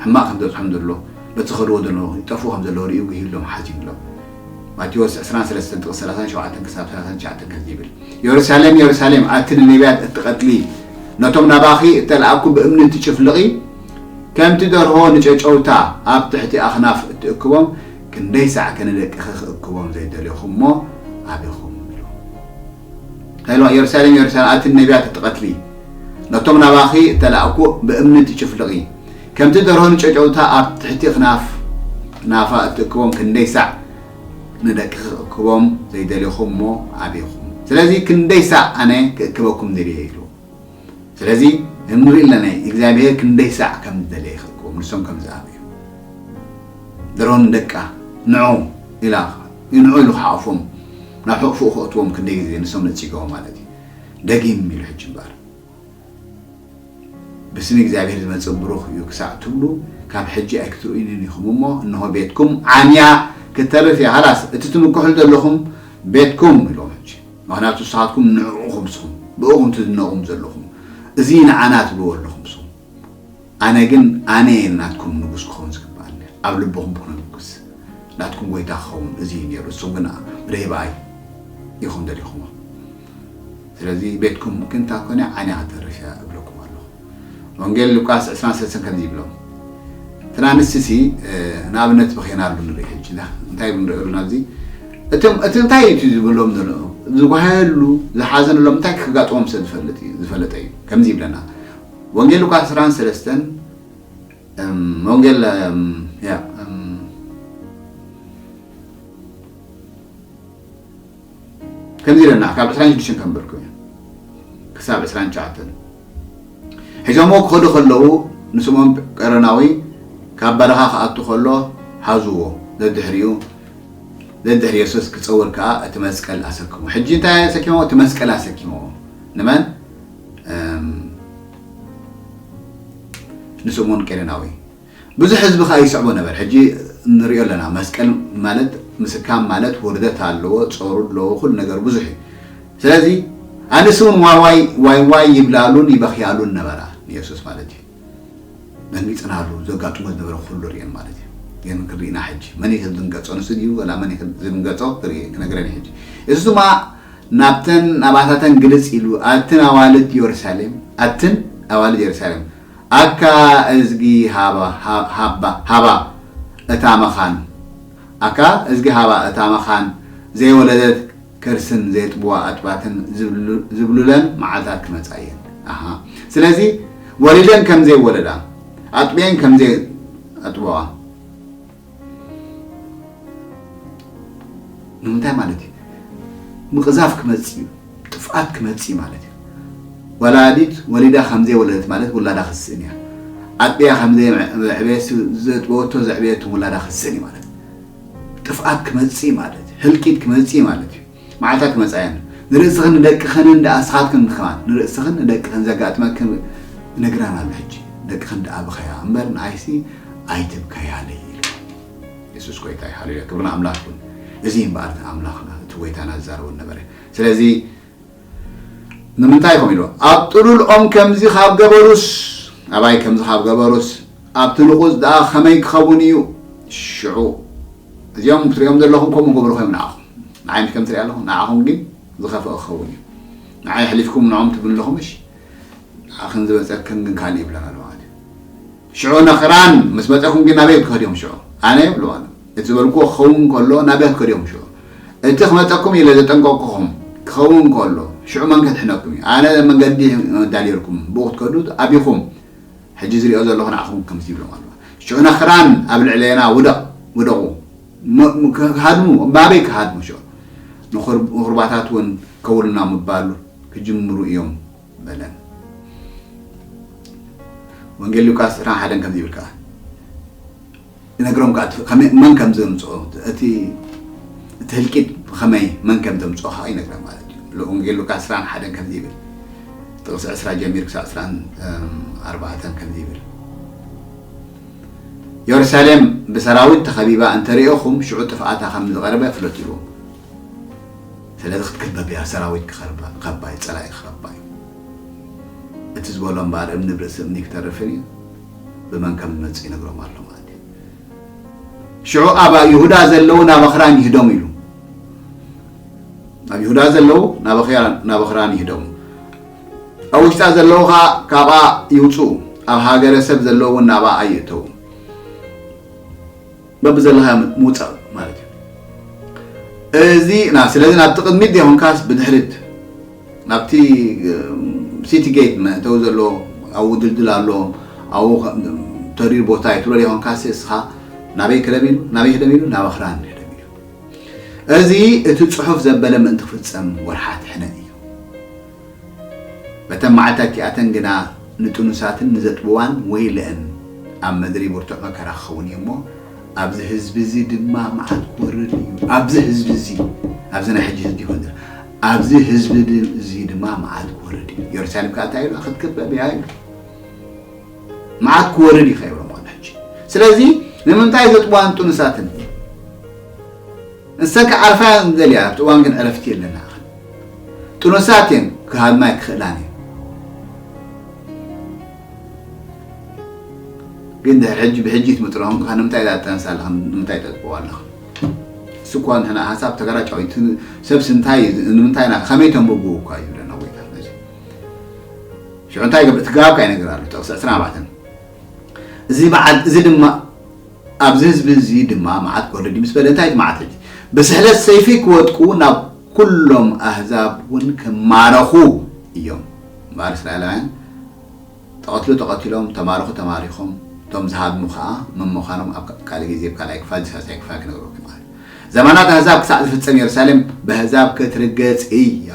ሕማቕ ከም ዝበጽሖም ዘሎ፣ በቲ ዝኸድዎ ዘሎ ይጠፍኡ ከም ዘለዉ ርእዩ ጉሂሎም፣ ሓዚኑሎም። ማቴዎስ ዕስራን ሰለስተን ጥቕሲ ሰላሳን ሸውዓተን ክሳብ ሰላሳን ትሽዓተን ከምዚ ይብል፣ "የሩሳሌም፣ የሩሳሌም፣ ኣቲ ንነቢያት እትቐትሊ፣ ነቶም ናባኺ እተላእኩ ብእምኒ እትጭፍልቒ፣ ከምቲ ደርሆ ንጨጨውታ ኣብ ትሕቲ ኣኽናፍ እትእክቦም፣ ክንደይ ሳዕ ከ ንደቅኺ ክእክቦም ዘይደለኹ እሞ ኣቢኹም?" ኢሉ። ሃይሎ፣ የሩሳሌም፣ የሩሳሌም፣ ኣቲ ንነቢያት እትቐትሊ፣ ነቶም ናባኺ እተላእኩ ብእምኒ ትጭፍልቒ፣ ከምቲ ደርሆ ንጨጨውታ ኣብ ትሕቲ ኣኽናፍ ናፋ እትእክቦም፣ ክንደይ ሳዕ ንደቅኺ ክእክቦም ዘይደለኹ እሞ ኣቢኹም። ስለዚ ክንደይ ሳዕ ኣነ ክእክበኩም ደልየ ኢሉ። ስለዚ ንርኢ ኣለና፣ እግዚኣብሔር ክንደይ ሳዕ ከም ዝደለየ ክእክቦም፣ ንሶም ከም ዝኣበዩ። ደርሆ ንደቃ፣ ንዑ ኢላ፣ ንዑ ኢሉ ክሓቑፎም፣ ናብ ሕቑፍኡ ከእትዎም ክንደይ ግዜ ንሶም ነጺግዎም ማለት እዩ። ደጊም ኢሉ ሕጂ እምበኣር፣ "ብስም እግዚኣብሔር ዝመጽእ ብሩኽ እዩ" ክሳዕ ትብሉ፣ ካብ ሕጂ ኣይክትርእዩንን ኢኹም እሞ፣ እንሆ ቤትኩም ዓንያ ክትተርፍ እያ። ሃላስ፣ እቲ ትምክሑሉ ዘለኹም ቤትኩም ኢልዎም ሕጂ። ምኽንያቱ ንስኻትኩም ንዕኡ ኹምስኹም፣ ብኡ ኹም ትድነቑም ዘለኹም። እዚ ንዓና ትብልዎ ኣለኹም ስኹም። ኣነ ግን ኣነ እየ ናትኩም ንጉስ ክኸውን ዝግብኣኒ። ኣብ ልብኹም ክነግስ፣ ናትኩም ጎይታ ክኸውን እዚ እዩ ነይሩ። ንስኹም ግን ብደይ ብኣይ ኢኹም ደሊኹሞ። ስለዚ ቤትኩም ክንታ ኮነ ዓንያ ከተርፍ እያ እብለኩም ኣለኹ። ወንጌል ሉቃስ ዕስራን ሰለስተን ከምዚ ይብሎም። እቲ ኣንስትሲ፣ እ፣ ንኣብነት በኺናሉ ንርኢ ሕጂ። ና-፣ እንታይ ይብሉ ንርኢ ኣለና ኣብዚ? እቶም፣ እቲ እንታይ እዩ እቲ ዝብሎም ዘሎ? ዝጓሃየሉ፣ ዝሓዘነሎም እንታይ ክጋጥሞም ስለ ዝፈልጥ እዩ፣ ዝፈለጠ እዩ። ከምዚ ይብለና። ወንጌል ሉቃስ ዕስራን ሰለስተን፣ እም፣ ወንጌል፣ እም፣ ያ፣ እም፣ ከምዚ ኢለና፣ ካብ ዕስራን ሽዱሽተን ከንብበልኩም እየ። ክሳብ ዕስራን ትሽዓተን። ሒዞምዎ ክኸዱ ከለዉ፣ ንስምዖን ቀረናዊ ካብ በረኻ ክኣቱ ከሎ ሓዝዎ፣ ደድሕሪኡ፣ ደድሕሪ የሱስ ክጸውር ከኣ እቲ መስቀል ኣሰከሞ። ሕጂ እንታይ ኣሰኪሞ? እቲ መስቀል ኣሰኪሞ። ንመን? እም፣ ንስምዖን ቀረናዊ። ብዙሕ ህዝቢ ከኣ ይስዕቦ ነበር። ሕጂ ንሪኦ ኣለና። መስቀል ማለት ምስካም ማለት ውርደት ኣለዎ፣ ጾሩ ኣለዎ፣ ኩሉ ነገር ብዙሕ እዩ። ስለዚ ኣንስቲ እውን ዋይ ዋይ፣ ዋይ ዋይ ይብላሉን ይበኽያሉን ነበራ፣ ንየሱስ ማለት እዩ። ደንጊጽናሉ፣ ዘጋጥሞ ዝነበረ ኩሉ ርእየን ማለት እዩ። ግን ክንርኢ ኢና ሕጂ። መን እዩ ዝድንገጾ? ንሱ ድዩ ወላ መን እዩ ዝድንገጾ? ክርኢ፣ ክነግረን እዩ ሕጂ። የሱስ ድማ ናብተን፣ ናባታተን ግልጽ ኢሉ፣ ኣትን ኣዋልድ የሩሳሌም፣ ኣትን ኣዋልድ የሩሳሌም፣ ኣካ እዝጊ ሃባ፣ ሃ-፣ ሃባ፣ ሃባ፣ እታ መኻን ኣካ እዝጊ ሃባ እታ መኻን ዘይወለደት ከርስን ዘየጥብዋ ኣጥባትን ዝብሉ- ዝብሉለን መዓልታት ክመጻ እየን። ኣሃ። ስለዚ ወሊደን ከም ዘይወለዳ ኣጥብየን ከም ዘይኣጥበዋ ንምንታይ ማለት እዩ? ምቕዛፍ ክመጽእ እዩ፣ ጥፍኣት ክመጽእ እዩ ማለት እዩ። ወላዲት ወሊዳ ከም ዘይወለደት ማለት ውላዳ ክስእን እያ። ኣጥብያ ከም ዘየዕበየት ዘጥበወቶ ዘዕበየት ውላዳ ክስእን እዩ ማለት እዩ። ጥፍኣት ክመጽእ ማለት እዩ፣ ህልቂት ክመጽእ ማለት እዩ። መዓልታት ክመጻ እየን። ንርእስኽን ንደቅኽን ደኣ ንስኻትክን ከማን ንርእስኽን ንደቅኽን ዘጋጥመክን ነግራን ኣሎ። ሕጂ ደቅኽን ደኣ ብኸያ እምበር ንዓይሲ ኣይትብከያለይ ኢሉ። የሱስ ጎይታ እዩ። ሃሌሉያ። ክብሪ ንኣምላኽ ይኹን። እዚ እምበኣር እቲ ኣምላኽና፣ እቲ ጎይታና ዝዛረቦ ነበረ። ስለዚ ንምንታይ ከም ኢሉ፣ ኣብ ጥሉልኦም ከምዚ ካብ ገበሩስ፣ ኣባይ ከምዚ ካብ ገበሩስ፣ ኣብቲ ንቑጽ ደኣ ከመይ ክኸውን እዩ? ሽዑ እዚኦም ትሪኦም ዘለኹም ከምኡ ገብሩ ኮይም ንዓኹም። ንዓይ ከምቲ ሪኣ ኣለኹ፣ ንዓኹም ግን ዝኸፍአ ክኸውን እዩ። ንዓይ ኣሕሊፍኩም ንዖም ትብሉ ኣለኹም፣ እሺ፣ ንዓኽን ዝበጸክን ግን ካልእ ይብለና ኣሎ ማለት እዩ። ሽዑ ነኽራን ምስ መጸኩም ግን ናበይ ክትከዱ እዮም? ሽዑ ኣነ ይብሉ ማለት እቲ ዝበልኩዎ ክኸውን ከሎ ናበይ ክትከዱ እዮም? ሽዑ እቲ ክመጸኩም ኢለ ዘጠንቀቅኩም ክኸውን ከሎ ሽዑ መን ከድሕነኩም እዩ? ኣነ መንገዲ ኣዳልየልኩም ብኡ ክትከዱ ኣቢኹም። ሕጂ ዝሪኦ ዘለኹ ንዓኹም ከምዚ ይብሎም ኣሎ። ሽዑ ነኽራን ኣብ ልዕሌና ውደቕ ውደቑ ም- ም- ክሃድሙ ናበይ ክሃድሙ? ሽዑ ንኹር- ንኹርባታት እውን ከውልና ምባሉ ክጅምሩ እዮም በለን። ወንጌል ሉቃስ ዕስራን ሓደን ከምዚ ይብል ከኣ ይነግሮም ከኣ እቲ ከመይ- መን ከም ዘምጽኦ እቲ እቲ ህልቂት ብኸመይ መን ከም ዘምጽኦ ከኣ ይነግሮም ማለት እዩ። ሉ- ወንጌል ሉቃስ ዕስራን ሓደን ከምዚ ይብል ጥቕሲ ዕስራ ጀሚር ክሳብ ዕስራን ኣርባዕተን ከምዚ ይብል የሩሳሌም ብሰራዊት ተኸቢባ እንተሪኦኹም ሽዑ ጥፍኣታ ከም ዝቐረበ ፍለጡ ኢልዎም። ስለዚ ክትክበብ እያ፣ ሰራዊት ክኸባ እዩ፣ ጸላኢ ክኸባ እዩ። እቲ ዝበሎ እምበኣር እምኒ ብርእሲ እምኒ ክተርፍን እዩ፣ ብመን ከም ዝመጽእ ይነግሮም ኣሎ ማለት እዩ። ሽዑ ኣብ ይሁዳ ዘለዉ ናብ ኣኽራን ይህደሙ ኢሉ። ኣብ ይሁዳ ዘለዉ ናብ ኣኽራን ይህደሙ፣ ኣብ ውሽጣ ዘለዉ ኸኣ ካብኣ ይውጽኡ፣ ኣብ ሃገረ ሰብ ዘለዉ እውን ናብኣ ኣይእተዉ። በብዘለኻ ምውፃእ ማለት እዩ። እዚ ና ስለዚ ናብቲ ቅድሚት ዘይኮንካስ ብድሕሪት ናብቲ ሲቲ ጌት መእተዊ ዘሎ ኣብኡ ድልድል ኣሎ ኣብኡ ተሪር ቦታ እዩ ትብሎ ዘይኮንካስ እስኻ ናበይ ክደም ኢሉ ናበይ ክደም ኢሉ ናብ ኣኽራን ክደም ኢሉ። እዚ እቲ ፅሑፍ ዘበለ ምእንቲ ክፍፀም ወርሓት ሕነ እዩ። በተን መዓልታት እቲኣተን ግና ንጥኑሳትን ንዘጥብዋን ወይለአን፣ ኣብ ምድሪ ብርቱዕ መከራ ክኸውን እዩ እሞ፣ ኣብዚ ህዝቢ እዚ ድማ መዓት ክወርድ እዩ። ኣብዚ ህዝቢ እዚ፣ ኣብዚ ናይ ሕጂ ህዝቢ ይኹን፣ ኣብዚ ህዝቢ እዚ ድማ መዓት ክወርድ እዩ። ኢየሩሳሌም ከኣ እንታይ ኢሉ? ክትክበብ እያ ኢሉ። መዓት ክወርድ እዩ ከይብሎም ኣሎ ሕጂ። ስለዚ ንምንታይ ዘጥብዋን ጥኑሳትን? እሰን ክዓርፋ እየን ዝደልያ፣ ኣብቲ እዋን ግን ዕረፍቲ የለን። ንዓኸን ጥኑሳት እየን፣ ክሃድማ ኣይክኽእላን እየን። ግን ድሕሪ ሕጂ ብሕጂ ትምጥርኦም ከ ንምንታይ እዛ ትጠንሳ ኣለኽን? ንምንታይ ጠጥቅዋ ኣለኽን? እሱ እኳ ንሕና ሓሳብ ተገራጫዊ፣ እቲ ሰብስ እንታይ እዩ? ንምንታይ ኢና? ከመይ ተንብብዎ እኳ እዩ ዝብለና ጎይታ። ስለዚ ሽዑ እንታይ ይገብር? እቲ ጋብ ከኣ ይነግር ኣሎ። ጥቕሲ ዕስራን ኣርባዕተን እዚ በዓል እዚ ድማ ኣብዚ ህዝቢ እዚ ድማ መዓት ክወርድ እዩ ምስ በለ እንታይ እቲ መዓት ሕጂ ብስሕለት ሰይፊ ክወድቁ ናብ ኩሎም ኣህዛብ እውን ክማረኹ እዮም። እምበኣር እስራኤላውያን ተቐትሉ ተቐቲሎም፣ ተማረኹ ተማሪኾም፣ እቶም ዝሃድሙ ከዓ መን ምዃኖም ኣብ ካልእ ግዜ ኣብ ካልኣይ ክፋል ሳልሳይ ክፋል ክነግረኩም ማለት እዩ። ዘመናት ኣህዛብ ክሳዕ ዝፍጸም የሩሳሌም ብኣህዛብ ክትርገጽ እያ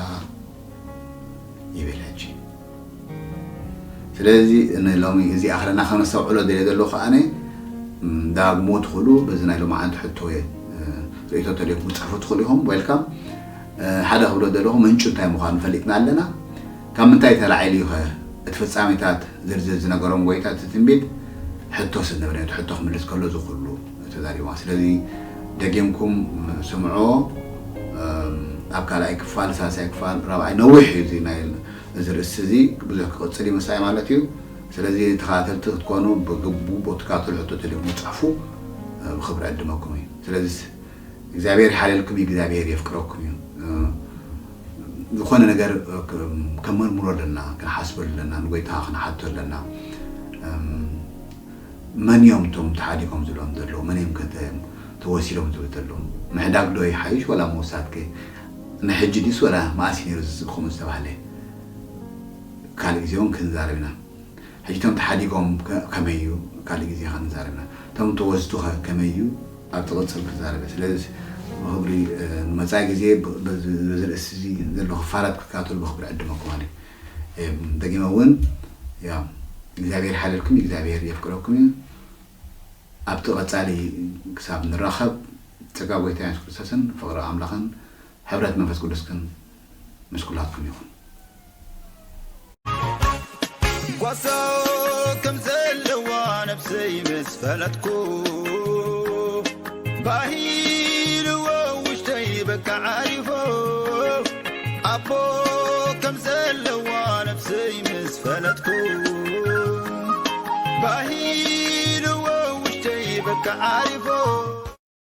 ይብል ሕጂ። ስለዚ ንሎሚ እዚ ኣኽለና ከነስተውዕሎ ደልየ ዘለኹ ኣነ ዳግሞ ትኽእሉ በዚ ናይ ሎማዓንቲ ሕቶ ርእይቶ ተልዮም ክትፅሕፉ ትኽእሉ ኢኹም። ዌልካም። ሓደ ክብሎ ዘለኹ ምንጩ እንታይ ምዃኑ ፈሊጥና ኣለና። ካብ ምንታይ ተላዒሉ እዩ ኸ እቲ ፍጻሜታት ዝርዝር ዝነገሮም ጎይታ እቲ ትንቢት? ሕቶ ስንብር እቲ ሕቶ ክምልስ ከሎ እዚ ኩሉ ተዛሪብዋ። ስለዚ ደጊምኩም ስምዖ ኣብ ካልኣይ ክፋል ሳልሳይ ክፋል ራብዓይ ነዊሕ እዩ እዚ ናይ እዚ ርእስቲ እዚ ብዙሕ ክቕጽል ይመስል ማለት እዩ። ስለዚ ተኸታተልቲ ክትኮኑ ብግቡ ቦትካትሉ ሕቶ ተልዮም ይጽሕፉ ብኽብሪ ዕድመኩም እዩ። ስለዚ እግዚኣብሔር ይሓልየልኩም እዩ፣ እግዚኣብሔር የፍቅረኩም እዩ። ዝኾነ ነገር ከመርምሮ ኣለና፣ ክንሓስበሉ ኣለና፣ ንጎይታ ክንሓቶ ኣለና። መን እዮም እቶም ተሓዲጎም ዝብሎም ዘለዉ? መን እዮም ከ ተወሲዶም ዝብሉ ዘለዉ? ምሕዳግ ዶ ይሓይሽ ወላ ምውሳድ ከ? ንሕጂ ድዩስ ወላ መኣስ እዩ ነይሩ እዚ ከምኡ ዝተባህለ? ካልእ ግዜ እውን ክንዛረብ ኢና። ሕጂ እቶም ተሓዲጎም ከ-፣ ከመይ እዩ? ካልእ ግዜ ክንዛረብ ኢና። እቶም ተወስዱ ከ ከመይ እዩ? ኣብ ትቕጽል ክንዛረብ። ስለዚ ብኽብሪ፣ እ፣ ንመጻኢ ግዜ ብ-፣ በዚ፣ በዚ ርእሲ እዚ ዘሎ ክፋላት ክትከታተሉ ብኽብሪ ዕድመኩም ኣለ። እም፣ ደጊመ እውን፣ ያው፣ እግዚኣብሔር ይሓልልኩም፣ እግዚኣብሔር የፍቅረኩም እዩ። ኣብቲ ቀጻሊ ክሳብ ንራኸብ፣ ጸጋ ጎይታ የሱስ ክርስቶስን ፍቕሪ ኣምላኽን ሕብረት መንፈስ ቅዱስን ምስ ኩላትኩም ይኹን። ጓሳ ከም ዘለዋ ነብሰይ ምስ ፈለጥኩ፣ ባሂልዎ ውሽጠይ በቃ ዓሪፎ። ኣቦ ከም ዘለዋ ነብሰይ ምስ ፈለጥኩ፣ ባሂልዎ ውሽጠይ በቃ ዓሪፎ።